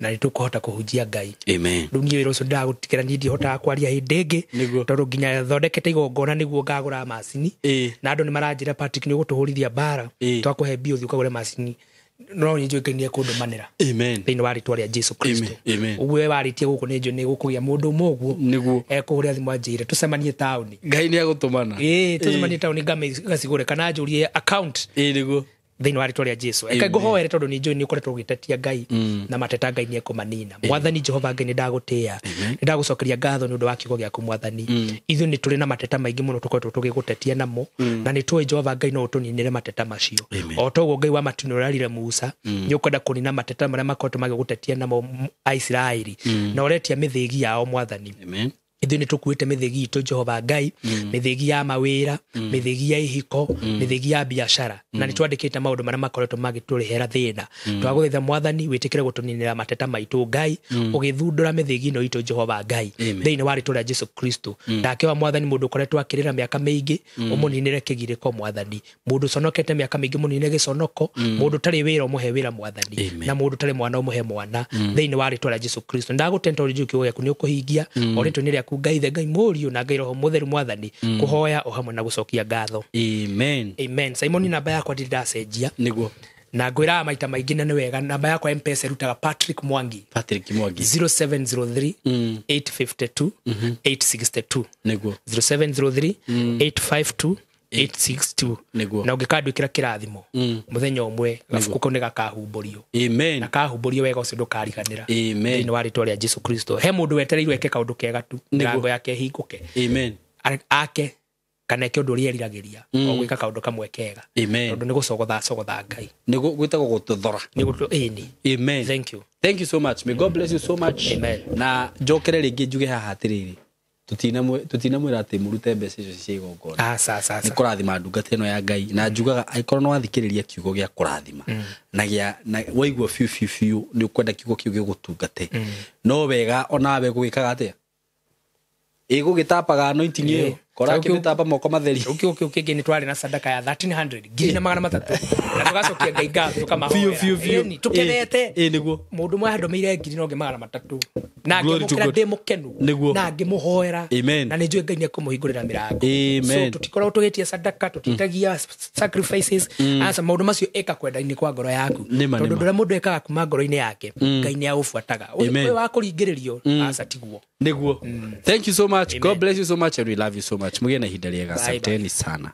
na nĩ tũkũhota kũhunjia Ngai. Amen. Rĩu niĩ wĩra ũcio ndĩragũtigĩra, niĩ ndihotaga kwaria hĩndĩ ĩngĩ, Nĩguo. tondũ nginya thondekete igongona nĩguo ngagũra macini, Ĩĩ. na andũ nĩ maranjĩra, Patrick, nĩ ũgũtũhũrithia mbara, Ĩĩ. twakũhe mbia ũthiĩ ũkagũre macini, no nĩ njũĩ Ngai nĩ ekũndũmanĩra Amen. thĩinĩ wa rĩtwa rĩa Jesu Kristo. Amen. Amen. Ũguo we warĩtie gũkũ nĩ njũĩ nĩ gũkũgĩa mũndũ ũmwe ũguo Nĩguo. ekũhũrĩra thimũ anjĩre tũcemanie taũni. Ngai nĩ agũtũmana. Ĩĩ, tũcemanie taũni ngacigũre kana anjũrie account Ĩĩ nĩguo. Thĩinĩ wa rĩtwa rĩa Jesu, eka ngũhoere tondũ nĩ njũĩ nĩ ũkoretwo ũgĩtetia Ngai na mateta Ngai nĩ ekũmanina. Mwathani Jehova Ngai, nĩ ndagũtĩĩa, nĩ ndagũcokeria ngatho nĩ ũndũ wa kiugo gĩaku. Mwathani, ithuĩ nĩ tũrĩ na mateta maingĩ mũno tũkoretwo tũgĩgũtetia namo, na nĩ tũĩ Jehova Ngai no ũtũninĩre mateta macio. O toguo Ngai wa matu nĩ ũrarire Musa, nĩ ũkwenda kũnina mateta marĩa makoretwo magĩgũtetia namo Aisiraeli, na ũretia mĩthĩgi yao. Mwathani, Amen. Ithuĩ nĩ tũkuĩte mĩthĩgi itũ, Jehova Ngai, mĩthĩgi ya mawĩra, mĩthĩgi ya ihiko, mĩthĩgi ya biacara, na nĩ twandĩkĩte maũndũ marĩa makoretwo magĩtũrehera thĩna. Twagũthaitha Mwathani wĩtĩkĩre gũtũninĩra mateta maitũ, Ngai, ũgĩthundũra mĩthĩgi ĩno itũ, Jehova Ngai, Amen. thĩinĩ wa rĩtwa rĩa Jesu Kristo. Ndakĩoa Mwathani, mũndũ ũkoretwo akĩrĩra mĩaka mĩingĩ, ũmũninĩre kĩgirĩko. Mwathani, mũndũ ũconokete mĩaka mĩingĩ, mũninĩre gĩconoko. Mũndũ ũtarĩ wĩra, ũmũhe wĩra, Mwathani. Amen. Na mũndũ ũtarĩ mwana, ũmũhe mwana, thĩinĩ wa rĩtwa rĩa Jesu Kristo. Ndagũtenda tondũ njũĩ kiugo gĩaku nĩ ũkũhingia o rĩtwa-inĩ rĩaku, Ngai Ithe, Ngai Mũriũ na Ngai Roho Mũtheru. Mwathani, kũhoya o hamwe na gũcokia ngatho. Amen. Amen. Simon, namba yakwa ndirĩ ndacenjia. Nĩguo. Na ngwĩraga maita maingĩ na nĩ wega, namba yakwa M-Pesa ĩrutaga Patrick Mwangi. Patrick Mwangi. 0703 852 862. Nĩguo. 0703 852 862. Nĩguo. Na ũngĩkanduĩkĩra kĩrathimo, mũthenya ũmwe gabuku kau nĩ gakahumbũrio. Amen. Na kahumbũrio wega ũcio ndũkariganĩra. Amen. Thĩinĩ wa rĩtwa rĩa Jesu Kristo, he mũndũ wetereirwo eke kaũndũ kega tu, mĩrango yake ĩhingũke. Amen. Ake kana eke ũndũ ũrĩa eriragĩria, o gwĩka kaũndũ kamwe kega. Amen. Tondũ nĩ gũcogotha cogotha Ngai. Nĩguo gwĩtagwo gũtũthora. Nĩ gũtũ ĩni. Amen. Thank you. Thank you so much, may God bless you so much. Amen. Na njokere rĩngĩ njuge haha atĩrĩrĩ, tũtinamwĩra atĩ mũrute mbeca icio cia igongona. Aca, aca, Nĩ aca. kũrathima ndungata ĩno ya Ngai, na njugaga angĩkorwo nĩ wathikĩrĩria kiugo gĩa kũrathima na gĩa na waigua biũ biũ biũ nĩ ũkwenda kiugo kĩu gĩgũtungate, no wega onawe gũgĩkaga atĩa, ĩgũgĩtapaga anointing ĩyo kora Kĩu- akĩmĩtapa moko matheri. Rĩu kiugo kĩu kĩngĩ nĩ twarĩ na sadaka ya 1300, 1300, na tũgacokia Ngai ngatho, tũkamahoya. Biũ biũ biũ. Ĩni, tũkenete. Ĩ nĩguo. Mũndũ ũmwe andũmĩire ngiri na ũngĩ 300, na Glory to ngĩmũkĩra God. ndĩ mũkenu. Nĩguo. Na ngĩmũhoera. Amen. Na nĩ njũĩ Ngai nĩ ekũmũhingũrĩra mĩrango. Amen. So tũtikoragwo tũgĩtia sadaka, tũtitagia sacrifices, aca. Maũndũ macio ĩka kwenda-inĩ kwa ngoro yaku, Nĩma, tondũ nĩma. ũndũ ũrĩa mũndũ ekaga kuma ngoro-inĩ yake, Ngai nĩ aũbuataga. Amen. Ũyũ wa kũringĩrĩrio, aca, tiguo. Nĩguo. Thank you so much. God bless you so much and we love you so much. Mũgĩe na ihinda rĩega. Bye, bye. Asanteni sana.